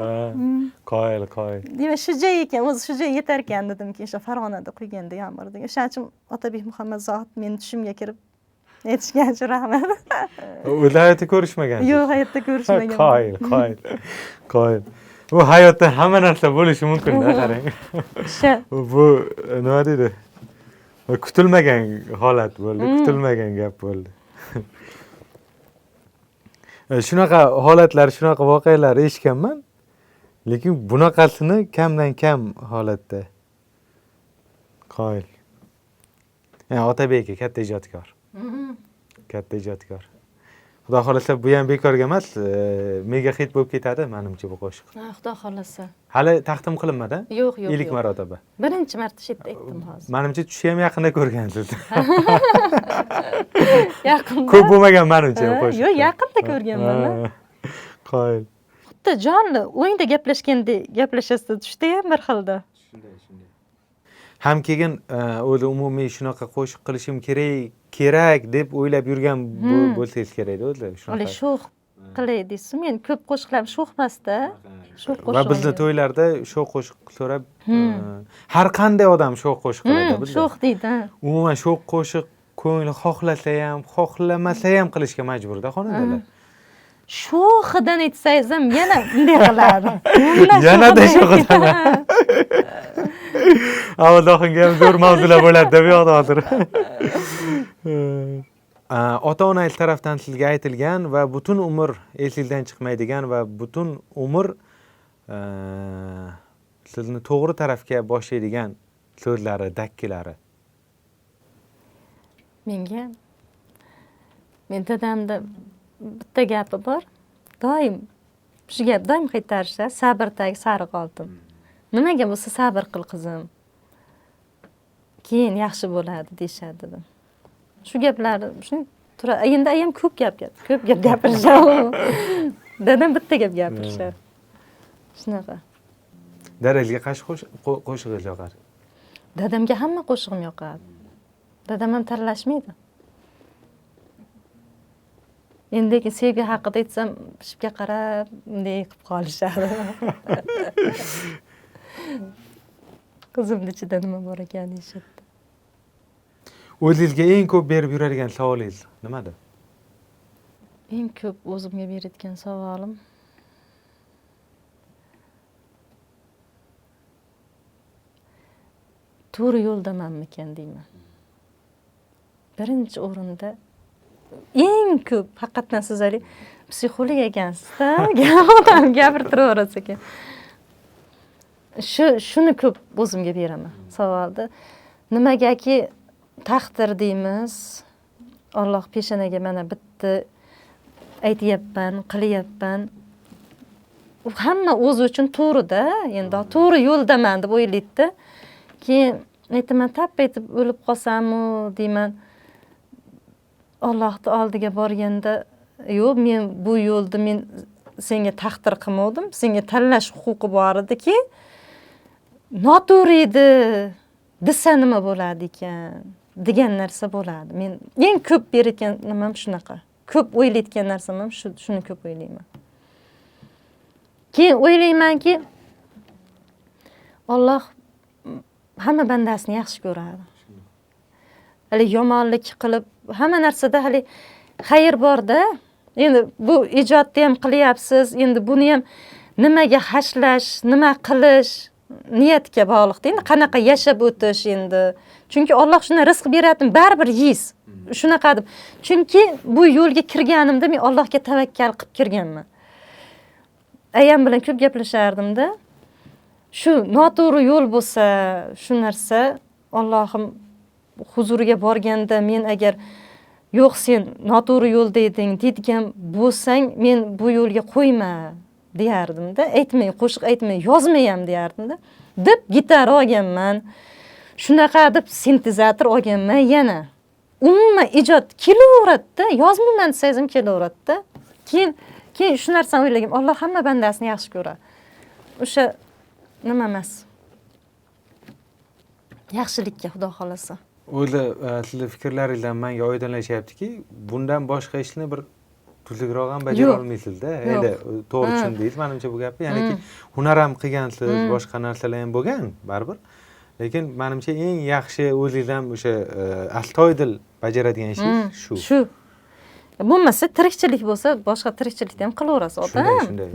Qoyil, qoyil. Demak, shu joy ekan, o'zi shu joy yetar ekan dedim keyin, o'sha Farg'onada quyganda yomg'ir degan. O'shaning uchun Otabek Muhammad Zohid meni tushimga kirib aytishgan uchun rahmat. O'zi hayotda ko'rishmagansiz? Yo'q, hayotda ko'rishmaganman. Qoyil, qoyil. Qoyil. Bu hayotda hamma narsa bo'lishi mumkin-da, qarang. O'sha. Bu nima deydi? Kutilmagan holat bo'ldi, kutilmagan gap bo'ldi. Shunaqa holatlar, shunaqa voqealar eshitganman, lekin bunaqasini kamdan kam holatda. Qoyil. Yani Otabek aka katta ijodkor. Katta ijodkor. Xudo xohlasa bu ham bekorga emas, mega hit bo'lib ketadi menimcha bu qo'shiq. Ha, Xudo xohlasa. Hali taqdim qilinmadi? Yo'q, yo'q. Ilk marotaba. Birinchi marta shu yerda aytdim hozir. Menimcha tushi ham yaqinda ko'rgansiz. Yaqinda. Ko'p bo'lmagan menimcha bu qo'shiq. Yo'q, yaqinda ko'rganman. Qoyil. Xuddi jonli o'yinda gaplashgandek gaplashasiz, tushda ham bir xilda. Shunday, shunday. Ham keyin o'zi umumiy shunaqa qo'shiq qilishim kerak deb o'ylab yurgan bo'lsangiz kerakda o'zi shunaqa. Hali sho'x qilay deysiz. Men ko'p qo'shiqlarim sho'x emas-da. Sho'x qo'shiq. Va bizni to'ylarda sho'x qo'shiq so'rab, har qanday odam sho'x qo'shiq qiladi bizda. Sho'x deydi. Umuman sho'x qo'shiq ko'ngli xohlasa ham, xohlamasa ham qilishga majburda xonandalar. Sho'xidan aytsangiz ham yana bunday qiladi. Yanada sho'xidan. Avvaldohimga ham zo'r mavzular bo'ladi deb yoqdi hozir. Ota-onangiz tarafdan sizga aytilgan va butun umr esingizdan chiqmaydigan va butun umr sizni to'g'ri tarafga boshlaydigan so'zlari, dakkilari. Menga men dadamda bitta gapi bor. Doim shu gap doim qaytarishadi. Sabr tagi sariq oltin. Nimaga bo'lsa sabr qil qizim. Keyin yaxshi bo'ladi deyishadi dedim. Shu gaplarni shuni tura, endi ayam ko'p gap ko'p gap gapirishadi. Dadam bitta gap gapirishadi. Shunaqa. Dadangizga qaysi qo'shig'ingiz yoqadi? Dadamga hamma qo'shig'im yoqadi. Dadam ham tanlashmaydi. Endi lekin sevgi haqida aytsam, shipga qarab bunday qilib qolishadi. Qizimning ichida nima bor ekan deyishadi. O'zingizga eng ko'p berib yuradigan savolingiz nimadir? Eng ko'p o'zimga beradigan savolim to'g'ri yo'ldamanmikan deyman. Birinchi o'rinda eng ko'p haqiqatan siz hali psixolog ekansizda, odam gapirib turaverasiz ekan. Shuni ko'p o'zimga beraman savolni. Nimagaki taqdir deymiz, Alloh peshonaga mana bitta aytyapman, qilyapman. U hamma o'zi uchun to'g'rida, endi to'g'ri yo'ldaman deb o'ylaydi-da. Keyin Aytaman, tap etib o'lib qolsamu deyman. Allohning oldiga borganda, yo'q, men bu yo'lda men senga taqdir qilmadim, senga tanlash huquqi bor ediki, noto'g'ri edi desa nima bo'ladi ekan degan narsa bo'ladi. Men eng ko'p berayotgan nimam shunaqa. Ko'p o'ylayotgan narsam ham shu, shuni ko'p o'ylayman. Keyin o'ylaymanki, Alloh hamma bandasini yaxshi ko'radi. Hali yomonlik qilib, hamma narsada hali xayr bor-da. Endi bu ijodni ham qilyapsiz, endi buni ham nimaga hashlash, nima qilish niyatga bog'liq-da. Endi qanaqa yashab o'tish endi. Chunki Alloh shunday rizq beryapti, baribir yeysiz. Shunaqa deb. Chunki bu yo'lga kirganimda men Allohga tavakkal qilib kirganman. Ayam bilan ko'p gaplashardim-da. Shu noto'g'ri yo'l bo'lsa, shu narsa Allohim huzuriga borganda men agar yo'q sen noto'g'ri yo'lda eding deydigan bo'lsang, men bu yo'lga qo'yma deyardim-da. Aytmay, qo'shiq aytmay, yozmay ham deyardim-da. Deb gitara olganman. Shunaqa deb sintezator olganman yana. Umuman ijod kelaveradi-da, yozmayman desangiz ham kelaveradi-da. Keyin shu narsani o'ylagan, Alloh hamma bandasini yaxshi ko'radi. O'sha nima emas. Yaxshilikka Xudo xolasa. O'zi sizni fikrlaringizdan menga oydinlashyaptiki, bundan boshqa ishni bir tuzukroq ham bajara olmaysizda. Endi to'g'ri tushundingiz menimcha bu gapni. Ya'niki hunar ham qilgansiz, boshqa narsalar ham bo'lgan baribir. Lekin menimcha eng yaxshi o'zingiz ham o'sha astoydil bajaradigan ishingiz shu. Shu. Bo'lmasa tirikchilik bo'lsa, boshqa tirikchilikni ham qilaverasiz, odam.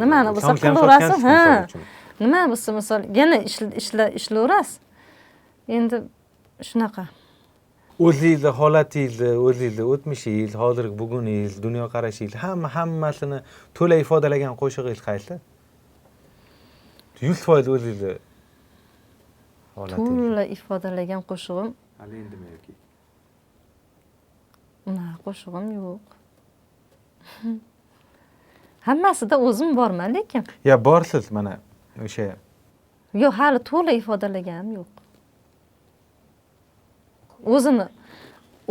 Nimani bo'lsa qilaverasiz, ha. Nima bo'lsa, misol, yana ishlayverasiz. Endi shunaqa. O'zingizni holatingizni, o'zingizni o'tmishingiz, hozirgi buguningiz, dunyoqarashingiz, hammasini to'la ifodalagan qo'shig'ingiz qaysi? 100% o'zingizni holatingiz. To'la ifodalagan qo'shig'im. Hali endimi yoki? Unaqa qo'shig'im yo'q. Hammasida o'zim borman lekin. Ya borsiz mana o'sha. Yo'q, hali to'la ifodalaganim yo'q.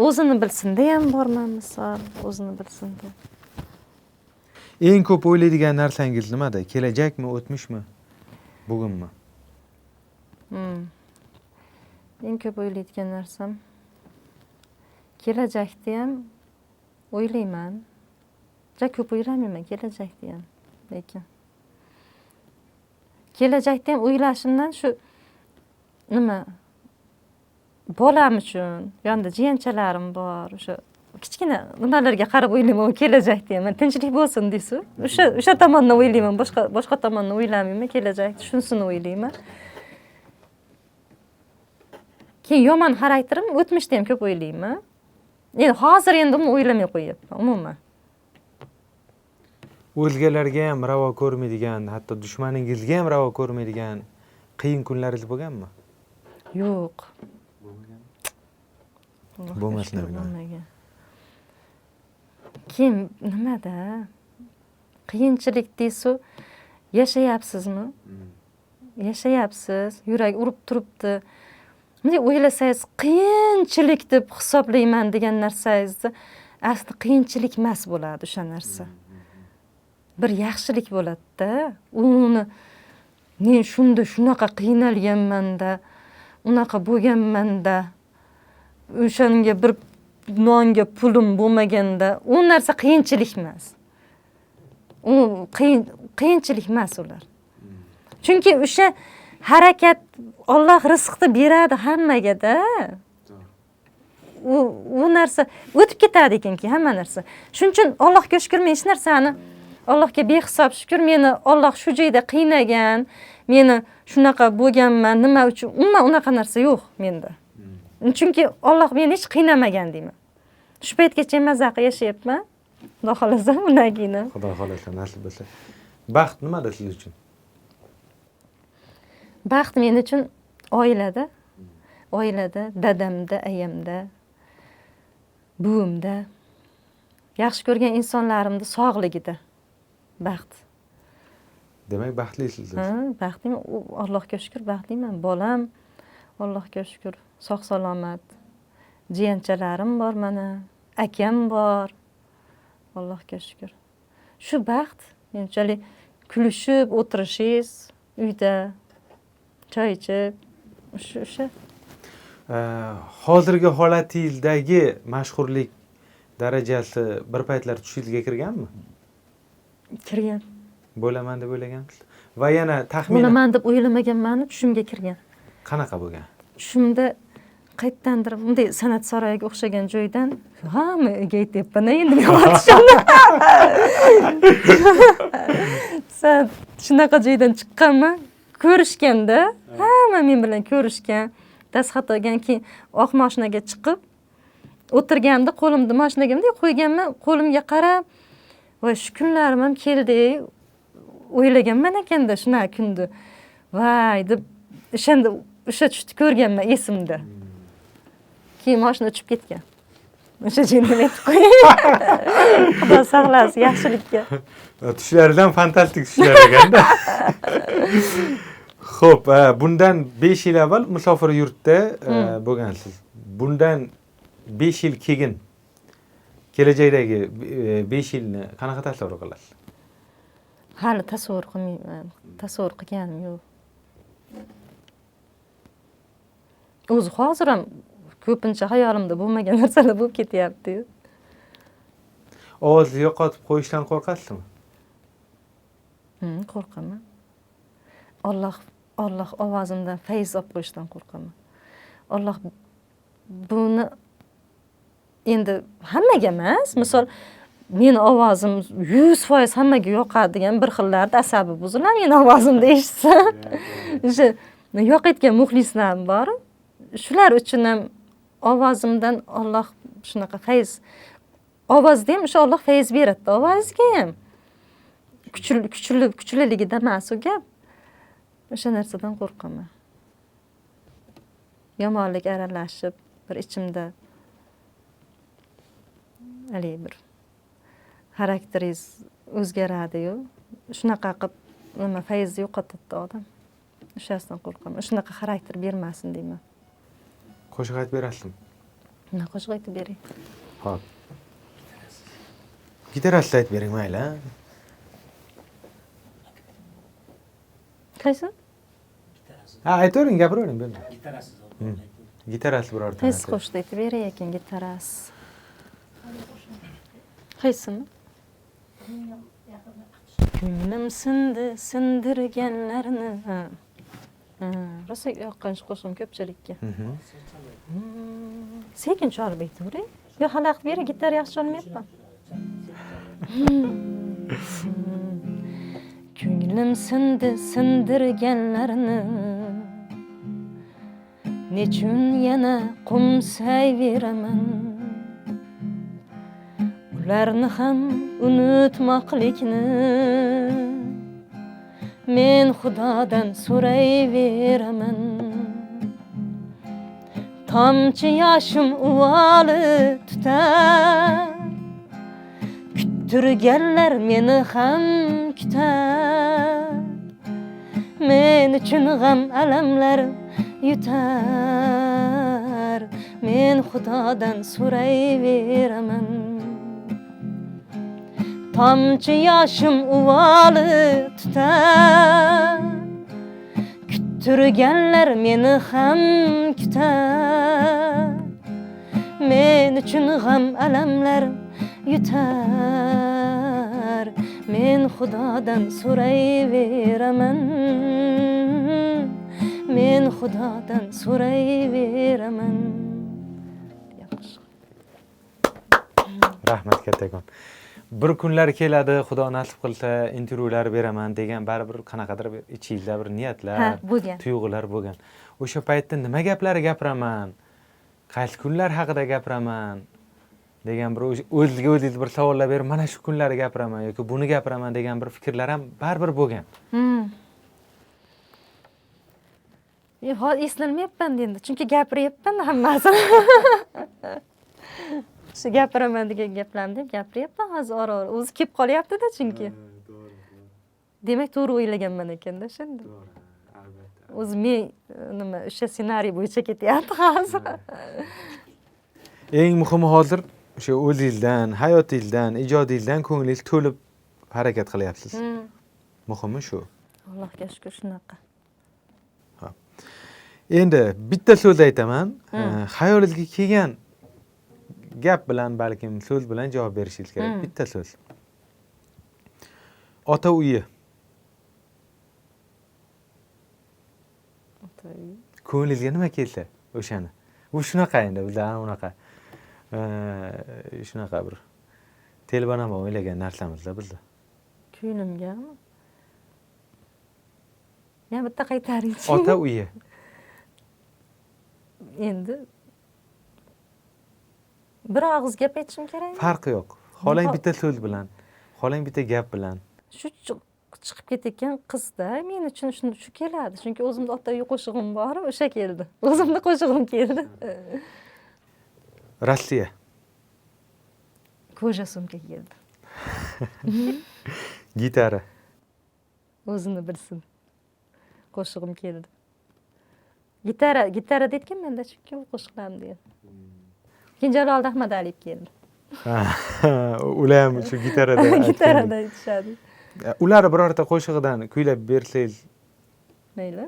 O'zini bilsinda ham borman misol, o'zini bilsinda. Eng ko'p o'ylaydigan narsangiz nimada? Kelajakmi, o'tmishmi, bugunmi? Eng ko'p o'ylaydigan narsam kelajakni ham o'ylayman. Juda ko'p o'ylamayman kelajakni ham, lekin kelajakni ham o'ylashimdan shu nima bolam uchun, yonida jiyanchalarim bor, o'sha kichkina nimalarga qarab o'ylayman, kelajakni ham tinchlik bo'lsin deysiz. O'sha tomondan o'ylayman, boshqa tomondan o'ylamayman, kelajakni shunisini o'ylayman. Keyin yomon xarakterim o'tmishda ham ko'p o'ylayman. Endi hozir endi umuman o'ylamay qo'yyapman, umuman. O'zgalarga ham ravo ko'rmaydigan, hatto dushmaningizga ham ravo ko'rmaydigan qiyin kunlaringiz bo'lganmi? Yo'q. Bo'lmasin bo'lmagan. Keyin nimada? Qiyinchilik deysiz, yashayapsizmi? Yashayapsiz, yurak urib turibdi. Bunday o'ylasangiz, qiyinchilik deb hisoblayman degan narsangizni asli qiyinchilik emas bo'ladi o'sha narsa. Bir yaxshilik bo'ladi-da. Uni men shunda shunaqa qiynalganman-da, unaqa bo'lganman-da, o'shanga bir nonga pulim bo'lmaganda, u narsa qiyinchilik emas. U qiyinchilik emas ular. Chunki o'sha harakat Alloh rizqni beradi hammaga-da. U narsa o'tib ketadi ekanki hamma narsa. Shuning uchun Allohga shukr, men hech narsani Allohga behisob shukr, meni Alloh shu joyda qiynagan, meni shunaqa bo'lganman, nima uchun umuman unaqa narsa yo'q menda. Chunki Alloh meni hech qiynamagan deyman. Shu paytgacha maza qilib yashayapman. Xudo xolasa undan keyin. Xudo xolasa nasib bo'lsa. Baxt nimada siz uchun? Baxt men uchun oilada, oilada, dadamda, ayamda, buvimda, yaxshi ko'rgan insonlarimning sog'ligida baxt. Demak, baxtlisiz. Ha, baxtliman. Allohga shukr, baxtliman. Bolam, Allohga shukur, sog' salomat. Jiyanchalarim bor mana, akam bor. Allohga shukur. Shu baxt, menchalik kulishib o'tirishingiz uyda, choy ichib, o'sha. Hozirgi holatingizdagi mashhurlik darajasi bir paytlar tushingizga kirganmi? Kirgan. Bo'laman deb o'ylagansiz? Va yana taxminan bo'laman deb o'ylamaganman, tushimga kirgan. Qanaqa bo'lgan? Tushimda qayerdandir bunday san'at saroyiga o'xshagan joydan hammaga aytyapman endi men tushimda. Shunaqa joydan chiqqanman, ko'rishganda hamma men bilan ko'rishgan, dastxat olgan, keyin oq mashinaga chiqib o'tirganda qo'limni mashinaga bunday qo'yganman, qo'limga qarab, voy shu kunlarim ham keldi, o'ylaganman ekanda shunaqa kunni. Voy deb o'shanda o'sha tushni ko'rganman esimda. Keyin mashina uchib ketgan. O'sha joyni aytib qo'yay. Xudo saqlasin yaxshilikka. Tushlaridan fantastik tushlar ekanda. Xo'p, bundan 5 yil avval musofir yurtda bo'lgansiz. Bundan 5 yil keyin kelajakdagi 5 yilni qanaqa tasavvur qilasiz? Hali tasavvur qilmayman, tasavvur qilganim yo'q. O'zi hozir ham ko'pincha hayolimda bo'lmagan narsalar bo'lib ketyapti-yu. Ovozni yo'qotib qo'yishdan qo'rqasizmi? Qo'rqaman. Alloh ovozimdan fayz olib qo'yishdan qo'rqaman. Alloh buni endi hammaga emas, misol meni ovozim 100% hammaga yoqadi degan bir xillarda asabi buziladi meni ovozimni eshitsa. O'sha yoqayotgan muxlislarim bor. Shular uchun ham ovozimdan Alloh shunaqa fayz, ovozda ham o'sha Alloh fayz beradi ovozga ham. Kuchliligida emas u gap. O'sha narsadan qo'rqaman. Yomonlik aralashib bir ichimda haligi bir xarakteringiz o'zgaradi-yu. Shunaqa qilib nima fayzni yo'qotadi odam. O'shasidan qo'rqaman. Shunaqa xarakter bermasin deyman. Qo'shiq aytib berasizmi? Nima qo'shiq aytib beray? Xo'p. Gitarasiz aytib bering mayli. Qaysi? Ha, aytavering, gapiravering, bo'ldi. Gitarasiz. Gitarasiz birorta. Qaysi qo'shiqni aytib beray ekan gitarasiz? Qaysini? Ko'nglim sindi, sindirganlarni. Rosa yoqqan shu qo'shig'im ko'pchilikka. Sekin chalib aytavering. Yo, xalaqit beray, gitara yaxshi chalmayapman. Ko'nglim sindi, sindirganlarni. Nechun yana qo'msayveraman. Ularni ham unutmoqlikni men Xudodan so'rayveraman. Tomchi yoshim uvoli tutar, kuttirganlar meni ham kutar. Men uchun g'am alamlar yutar, men Xudodan so'rayveraman. Tomchi yoshim uvoli tutar, kuttirganlar meni ham kutar. Men uchun g'am alamlar yutar, men Xudodan so'rayveraman. Men Xudodan so'rayveraman. Rahmat kattakon. Bir kunlar keladi, Xudo nasib qilsa intervyular beraman degan baribir qanaqadir bir ichingizda bir niyatlar, tuyg'ular bo'lgan. O'sha paytda nima gaplar gapiraman, qaysi kunlar haqida gapiraman degan bir o'zingizga o'zingiz bir savollar berib, mana shu kunlari gapiraman yoki buni gapiraman degan bir fikrlar ham baribir bo'lgan. Hozir eslolmayapman endi, chunki gapiryapman hammasini. Shu gapiraman degan gaplarni deb gapiryapman hozir ora-ora. O'zi kelib qolyapti-da chunki. Demak, to'g'ri o'ylaganman ekanda shunda. To'g'ri. O'zi men nima o'sha ssenariy bo'yicha ketyapti hozir. Eng muhimi hozir o'sha o'zingizdan, hayotingizdan, ijodingizdan ko'nglingiz to'lib harakat qilyapsiz. Muhimi shu. Allohga shukr shunaqa. Endi bitta so'z aytaman. Xayolingizga kelgan gap bilan, balkim so'z bilan javob berishingiz kerak. Bitta so'z. Ota uyi. Ota uyi. Ko'nglingizga nima kelsa o'shani. Bu shunaqa endi bizlar unaqa shunaqa bir telbanama o'ylagan narsamizda bizda. Ko'nglimgami? Yana bitta qaytaringchi. Ota uyi. Endi bir og'iz gap aytishim kerakmi? Farqi yo'q. Xohlang bitta so'z bilan, xohlang bitta gap bilan. Shu chiqib ketayotgan qizda men uchun shu keladi. Chunki o'zimda ota uyi qo'shig'im bor, o'sha keldi. O'zimda qo'shig'im keldi. Rossiya. Koja sumka keldi. Gitara. O'zini bilsin. Qo'shig'im keldi. Gitara, gitara deyotganman-da, chunki u qo'shiqlarim degan. Keyin Jaloliddin Ahmadaliyev keldi. Ular ham shu gitarada gitarada aytishadi. Ular birorta qo'shig'idan kuylab bersangiz mayli.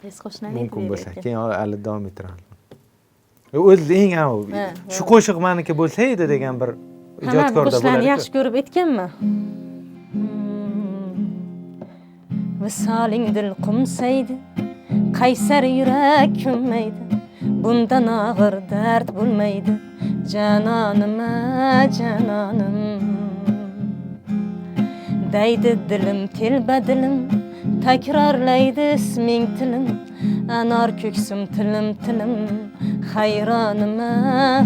Qaysi qo'shiqni mumkin bo'lsa, keyin hali davom ettiramiz. O'zi eng shu qo'shiq meniki bo'lsa edi degan bir ijodkorda bo'ladi. Yaxshi ko'rib aytganman. Visoling dil qumsaydi, qaysar yurak kunmaydi, bundan og'ir dard bo'lmaydi, janonim a janonim. Deydi dilim telba dilim, takrorlaydi isming tilim, anor ko'ksim tilim tilim, hayronim a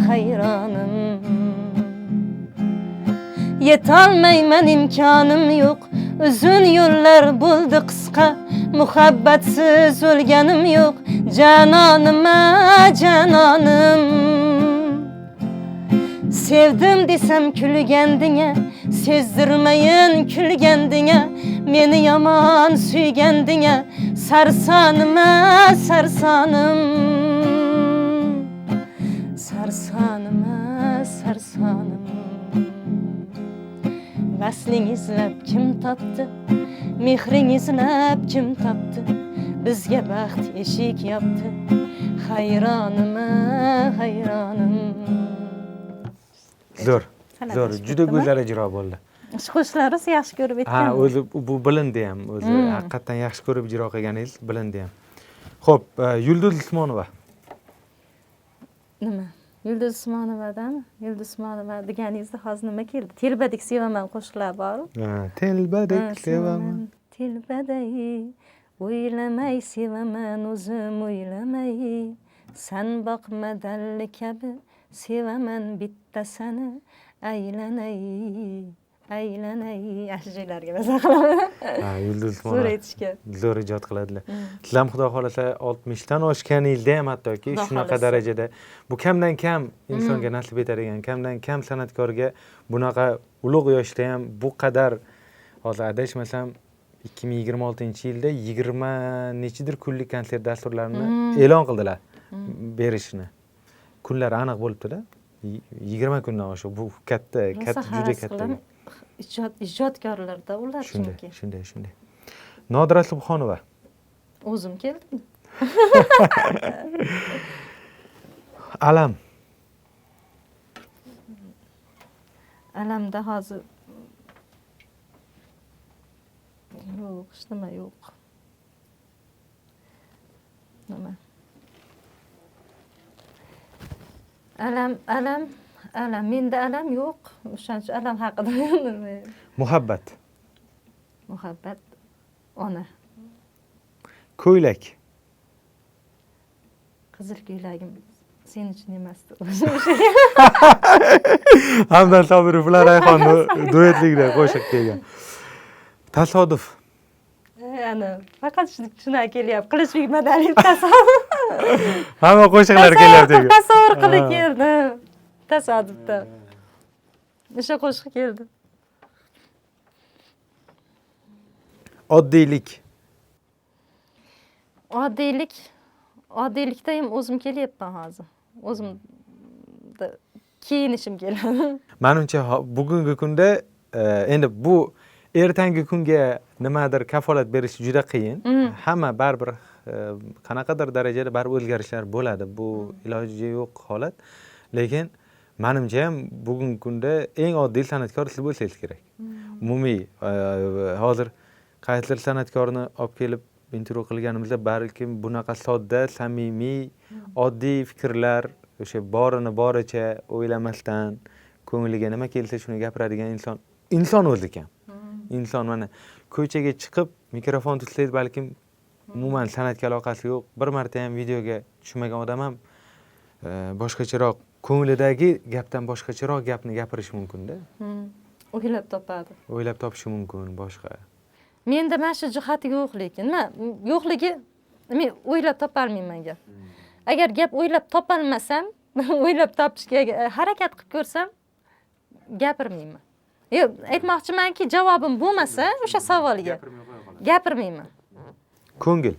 hayronim. Yetolmayman imkonim yo'q, uzun yo'llar bo'ldi qisqa, muhabbatsiz o'lganim yo'q, janonim a janonim. Sevdim desam kulgandinga, sezdirmayin kulgandinga, meni yomon suygandinga, sarsonim a sarsonim. Sarsonim a sarsonim. Vasling izlab kim topdi, mehring izlab kim topdi, bizga baxt eshik yopdi, hayronim a hayronim. Zo'r, zo'r, juda go'zal ijro bo'ldi. Shu qo'shiqlarni yaxshi ko'rib aytgan. Ha, o'zi bu bilindi ham, o'zi haqiqatan yaxshi ko'rib ijro qilganingiz bilindi ham. Xo'p, Yulduz Usmonova. Nima? Yulduz Usmonovadami? Yulduz Usmonova deganingizda hozir nima keldi? Telbadik sevaman qo'shiqlar bor. Ha, telbadik sevaman. Telbaday o'ylamay sevaman o'zim o'ylamay, san boqma dalli kabi sevaman bitta sani, aylanay aylanay. Yaxshi joylarga maza qilaman. Ha, Yulduz Usmonova zo'r aytishga. Zo'r ijod qiladilar. Sizlar ham xudo xolasa 60 dan oshganingizda ham hattoki shunaqa darajada bu kamdan kam insonga nasib etadigan, kamdan kam san'atkorga bunaqa ulug' yoshda ham bu qadar, hozir adashmasam 2026-yilda 20 nechidir kunlik konsert dasturlarini e'lon qildilar berishini. Kunlar aniq bo'libdi-da. 20 kundan oshiq. Bu katta, katta, juda katta. Ijodkorlarda ular chunki. Shunday, shunday. Nodira Subhonova. O'zim keldim. Alam. Alamda hozir yo'q, hech nima yo'q. Nima? Alam, alam, alam. Menda alam yo'q. O'shaning uchun alam haqida bilmayman. Muhabbat. Muhabbat ona. Ko'ylak. Qizil ko'ylagim sen uchun emasdi. Hamdam Sobirov bilan Rayhonni duetlikda qo'shiq kelgan. Tasodif. Ana, faqat shuna kelyapti. Qilichbek Madaliyev tasodif. Hamma qo'shiqlar kelyapti. Tasavvur qilib keldi. Tasodifda. O'sha qo'shiq keldi. Oddiylik. Oddiylik, oddiylikda ham o'zim kelyapman hozir. O'zim kiyinishim keladi. Manimcha bugungi kunda endi bu ertangi kunga nimadir kafolat berish juda qiyin. Hamma baribir qanaqadir darajada baribir o'zgarishlar bo'ladi. Bu iloji yo'q holat. Lekin manimcha ham bugungi kunda eng oddiy san'atkor siz bo'lsangiz kerak. Umumiy hozir qaysidir san'atkorni olib kelib intervyu qilganimizda balkim bunaqa sodda, samimiy, oddiy fikrlar, o'sha borini boricha o'ylamasdan ko'ngliga nima kelsa shuni gapiradigan inson, inson o'zi ekan. Inson mana ko'chaga chiqib mikrofon tutsangiz balkim umuman san'atga aloqasi yo'q, bir marta ham videoga tushmagan odam ham boshqacharoq, ko'nglidagi gapdan boshqacharoq gapni gapirishi mumkin-da. O'ylab topadi. O'ylab topishi mumkin boshqa. Menda mana shu jihati yo'q lekin. Nima yo'qligi, men o'ylab topolmayman gap. Agar gap o'ylab topolmasam, o'ylab topishga harakat qilib ko'rsam, gapirmayman. Yo'q, aytmoqchimanki, javobim bo'lmasa o'sha savolga gapirmayman. Ko'ngil.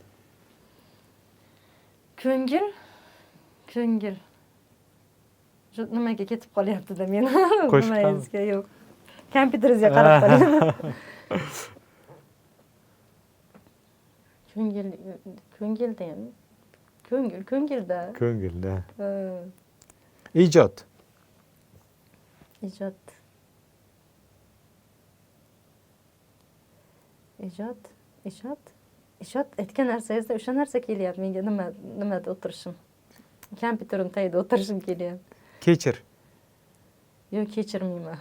Ko'ngil, ko'ngil. Shu nimaga ketib qolyapti-da meni? Nimangizga yo'q. Kompyuteringizga qarab qolyapman. Ko'ngil, ko'ngilda ham. Ko'ngil, ko'ngilda. Ko'ngilda. Ijod. Ijod. Ijod, ijod, ijod aytgan narsangizda o'sha narsa kelyapti menga, nimada o'tirishim. Kompyuterim tagida o'tirishim kelyapti. Kechir. Yo'q, kechirmayman.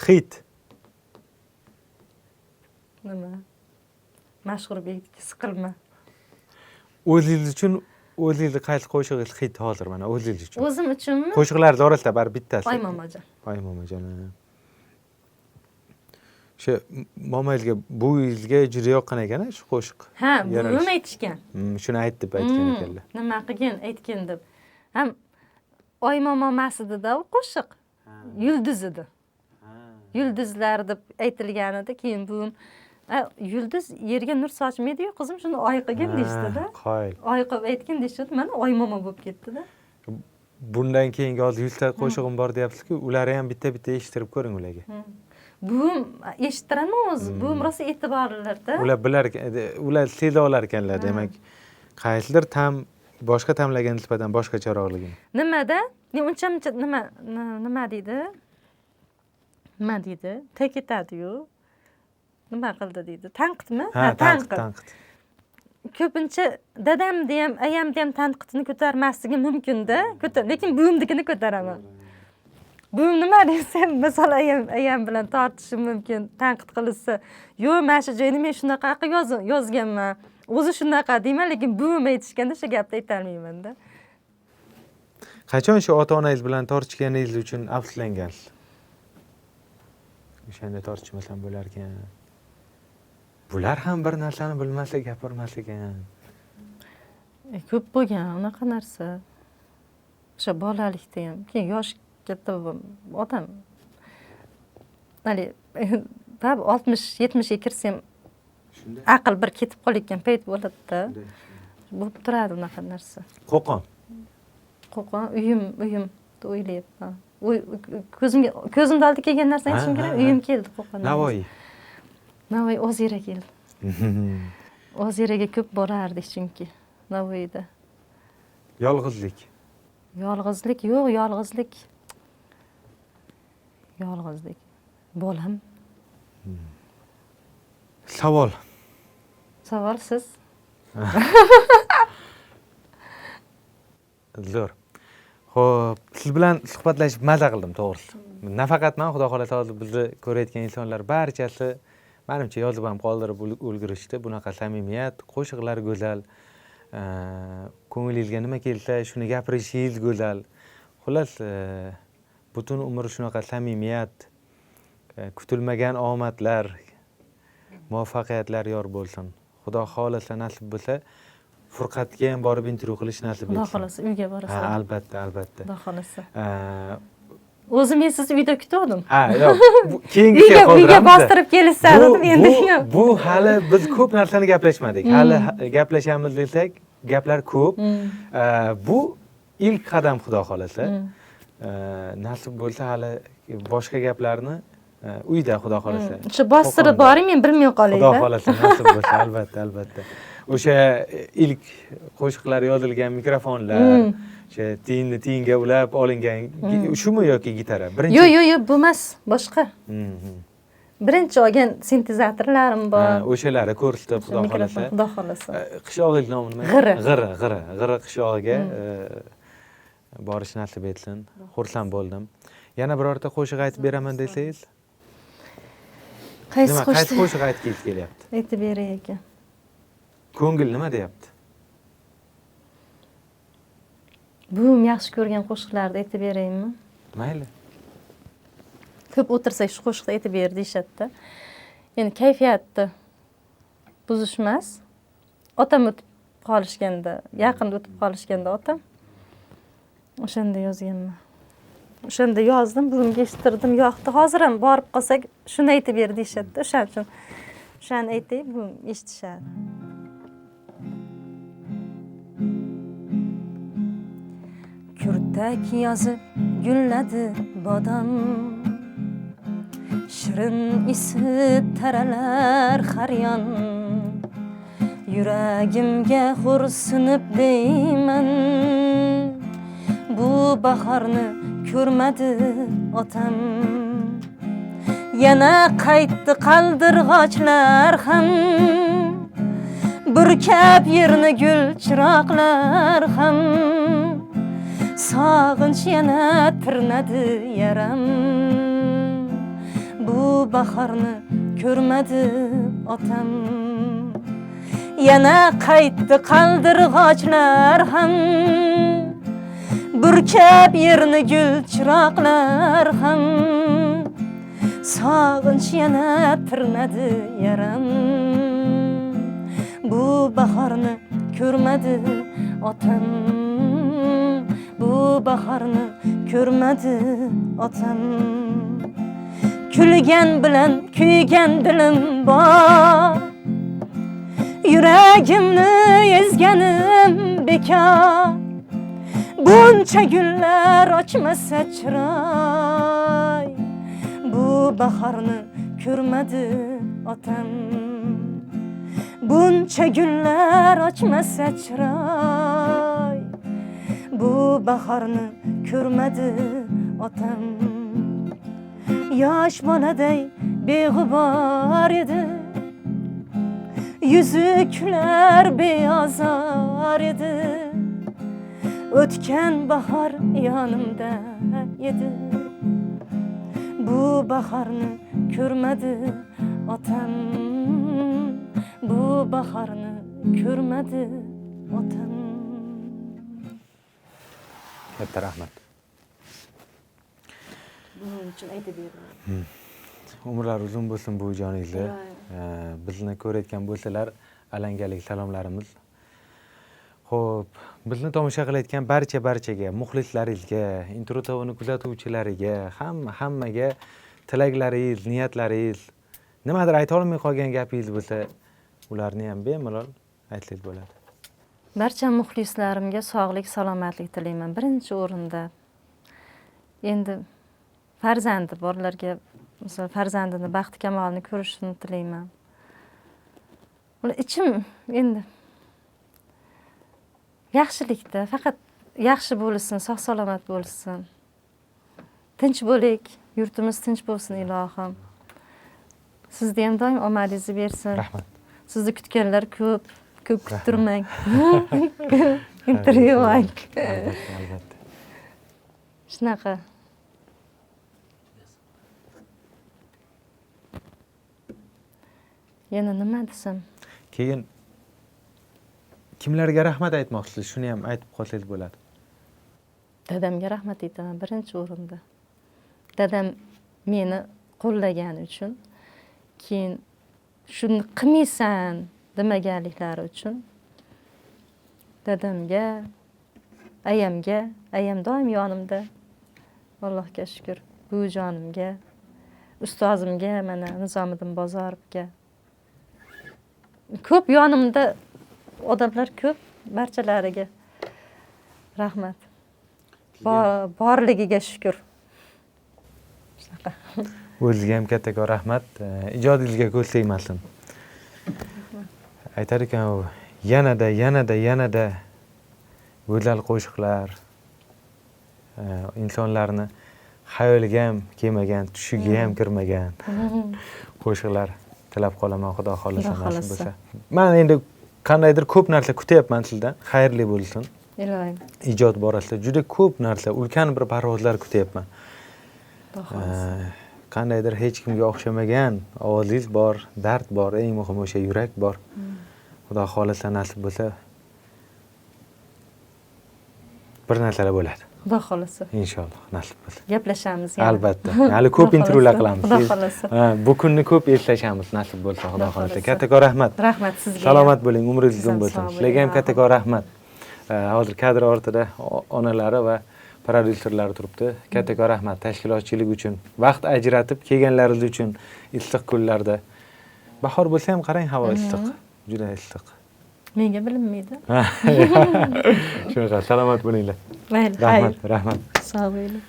Hit. Nima? Mashhurbekniki siqilma. O'zingiz uchun o'zingizni qaysi qo'shig'ingiz hit hozir mana o'zingiz uchun? O'zim uchunmi? Qo'shiqlaringiz orasida baribir bittasi. Oy momajon. Oy momajon. O'sha momangizga, buvingizga juda yoqqan ekan shu qo'shiq. Ha, buvim aytishgan. Shuni ayt deb aytgan ekanlar. Nima qilgin, aytgin deb. Ham Oy momo emas edi-da u qo'shiq. Yulduz edi. Yulduzlar deb aytilgan edi. Keyin buvim yulduz yerga nur sochmaydi-yu, qizim, shuni oy qilgin deyishdida. Qoyil. Oy qilib aytgin deyishdi, mana oy momo bo'lib ketdi-da. Bundan keyingi hozir 100 ta qo'shig'im bor deyapsiz-ku, ularni ham bitta-bitta eshittirib ko'ring ularga. Buvim eshittiraman o'zi, buvim rosa e'tiborlilarda. Ular bilar, ular seza olar ekanlar, demak, qaysidir tam boshqa tamlarga nisbatan boshqacharoqligini. Nimada? Uncha-muncha nima, nima deydi? Nima deydi? Tek etadi-yu. Nima qildi deydi? Tanqidmi? Ha, tanqid, tanqid. Ko'pincha dadamni ham, ayamni ham tanqidini ko'tarmasligi mumkin-da, lekin buvimnikini ko'taraman. Buvim nima desam, masalan, ayam bilan tortishim mumkin, tanqid qilsa, yo'q, mana shu joyini men shunaqa qilib yozganman. O'zi shunaqa deyman, lekin buvim aytishganda o'sha gapni aytolmayman-da. Qachon shu ota-onangiz bilan tortishganingiz uchun afsuslangansiz? O'shanda tortishmasam bo'larkan. Bular ham bir narsani bilmasa gapirmas ekan. Ko'p bo'lgan unaqa narsa. O'sha bolalikda ham, keyin yosh katta odam hali baribir 60-70 ga kirsam aql bir ketib qolayotgan payt bo'ladi-da. Bo'lib turadi unaqa narsa. Qo'qon. Qo'qon, uyim deb o'ylayapman. Ko'zimda oldi kelgan narsani aytishim kerak, uyim keldi Qo'qondan. Navoiy. Navoiy Ozira keldi. Oziraga ko'p borardik chunki Navoiyda. Yolg'izlik. Yolg'izlik yo'q, yolg'izlik. Yolg'izlik. Bolam. Savol. Savol siz. Zo'r. Xo'p, siz bilan suhbatlashib maza qildim, to'g'risi. Nafaqat men, Xudo xohlasa hozir bizni ko'rayotgan insonlar barchasi manimcha yozib ham qoldirib ulgurishdi. Bunaqa samimiyat, qo'shiqlar go'zal, ko'nglingizga nima kelsa shuni gapirishingiz go'zal. Xullas, butun umr shunaqa samimiyat, kutilmagan omadlar, muvaffaqiyatlar yor bo'lsin. Xudo xohlasa nasib bo'lsa, Furqatga ham borib intervyu qilish nasib Xudo etsin. xohlasa uyga borasiz. Ha, albatta, albatta. Xudo xohlasa. O'zim men sizni uyda kutgandim. Ha, yo'q. Keyingisiga qoldiramiz. Uyga bostirib kelishsa dedim endi. Bu hali biz ko'p narsani gaplashmadik. Hali gaplashamiz desak, gaplar ko'p. Bu ilk qadam, xudo xolasa. Nasib bo'lsa hali boshqa gaplarni uyda xudo xolasa. Shu bostirib boring, men bilmay qolay. Xudo xolasa nasib bo'lsa, albatta, albatta. O'sha ilk qo'shiqlar yozilgan mikrofonlar, o'sha tiyinni tiyinga ulab olingan shumi yoki gitara? Birinchi. Yo'q, yo'q, yo'q, bu emas, boshqa. Birinchi olgan sintezatorlarim bor. O'shalari ko'rsatib, xudo xolasa. Xudo xolasa. Qishlog'ingiz nomi nima? G'ira. G'ira, G'ira, G'ira qishlog'iga borish nasib etsin. Xursand bo'ldim. Yana birorta qo'shiq aytib beraman desangiz? Qaysi qo'shiq? Qaysi qo'shiq aytgingiz kelyapti? Aytib beray aka. Ko'ngil nima deyapti? Buvim yaxshi ko'rgan qo'shiqlarni aytib beraymi? Mayli. Ko'p o'tirsak shu qo'shiqni aytib ber deyishadi-da. Endi kayfiyatni buzish emas. Otam o'tib qolishganda, yaqinda o'tib qolishganda otam o'shanda yozganman. O'shanda yozdim, buvimga eshittirdim, yoqdi. Hozir ham borib qolsak shuni aytib ber deyishadi-da. O'shaning uchun o'shani aytay, buvim eshitishadi. Kurtak yozib gulladi bodom, shirin isi taralar har yon. Yuragimga xo'rsinib deyman, bu bahorni ko'rmadi otam. Yana qaytdi qaldirg'ochlar ham, burkab yerni gul chiroqlar ham. Sog'inch yana tirnadi yaram, bu bahorni ko'rmadi otam. Yana qaytdi qaldirg'ochlar ham, burkab yerni gul chiroqlar ham. Sog'inch yana tirnadi yaram, bu bahorni ko'rmadi otam. Bu bahorni ko'rmadi otam. Kulgan bilan kuygan dilim bor, yuragimni ezganim bekor. Buncha gullar ochmasa chiroy, bu bahorni ko'rmadi otam. Buncha gullar ochmasa chiroy, bu bahorni ko'rmadi otam. Yosh boladay beg'ubor edi, yuzi kular beozor edi. O'tgan bahor yonimda edi, bu bahorni ko'rmadi otam. Bu bahorni ko'rmadi otam. Katta rahmat. Buning uchun aytib beraman. Umrlar uzun bo'lsin buvijoningizlar. Bizni ko'rayotgan bo'lsalar, alangalik salomlarimiz. Xo'p, bizni tomosha qilayotgan barcha-barchaga, muxlislaringizga, Intervyu TVni kuzatuvchilariga, hammaga tilaklaringiz, niyatlaringiz, nimadir ayta olmay qolgan gapingiz bo'lsa, ularni ham bemalol aytsangiz bo'ladi. Barcha muxlislarimga sog'lik, salomatlik tilayman birinchi o'rinda. Endi farzandi borlarga, misol farzandini baxti kamolini ko'rishini tilayman. Uni ichim endi yaxshilikda, faqat yaxshi bo'lsin, sog' salomat bo'lsin. Tinch bo'lik, yurtimiz tinch bo'lsin ilohim. Sizni ham doim omadingizni bersin. Rahmat. Sizni kutganlar ko'p, ko'p kuttirmang. Intervyu oling. Albatta, albatta. Shunaqa. Yana nima desam? Keyin kimlarga rahmat aytmoqchisiz? Shuni ham aytib qolsangiz bo'ladi. Dadamga rahmat aytaman birinchi o'rinda. Dadam meni qo'llagani uchun, keyin shuni qilmaysan demaganliklari uchun dadamga, ayamga, ayam doim yonimda. Allohga shukur. Buvijonimga, ustozimga, mana Nizomiddin Bozorovga. Ko'p yonimda odamlar ko'p, barchalariga rahmat. Borligiga shukur. Shunaqa. O'zizga ham kattakon rahmat. Ijodingizga ko'z tegmasin. Aytar ekan u, yanada, yanada, yanada go'zal qo'shiqlar, insonlarni xayoliga ham kelmagan, tushiga ham kirmagan qo'shiqlar tilab qolaman, Xudo xohlasa, Xudo nasib xohlasa. bo'lsa. Men endi qandaydir ko'p narsa kutyapman sizdan. Xayrli bo'lsin. Iloyim. Ijod borasida juda ko'p narsa, ulkan bir parvozlar kutyapman. Xudo xohlasa. Qandaydir hech kimga o'xshamagan ovozingiz bor, dard bor, eng muhimi o'sha yurak bor. Xudo xohlasa, nasib bo'lsa bir narsalar bo'ladi. Xudo xohlasa. Inshaalloh, nasib bo'lsa. Gaplashamiz yana. Albatta. Hali ko'p Xudo intervyular xohlasa. qilamiz. Xudo xohlasa. Ha, bu kunni ko'p eslashamiz, nasib bo'lsa, Xudo Xudo xohlasa. xohlasa. Kattakon rahmat. Rahmat sizga. Salomat bo'ling, umringiz Siz uzun ham bo'lsin. sog' bo'ling. Sizlarga ham kattakon rahmat. Hozir kadr ortida onalari va prodyuserlari turibdi. Kattakon rahmat tashkilotchilik uchun, vaqt ajratib kelganlaringiz uchun issiq kunlarda. Bahor bo'lsa ham qarang, havo issiq, juda issiq. Menga bilinmaydi. Shunaqa, salomat bo'linglar. Mayli, Rahmat, xayr. rahmat. Sog' bo'ling.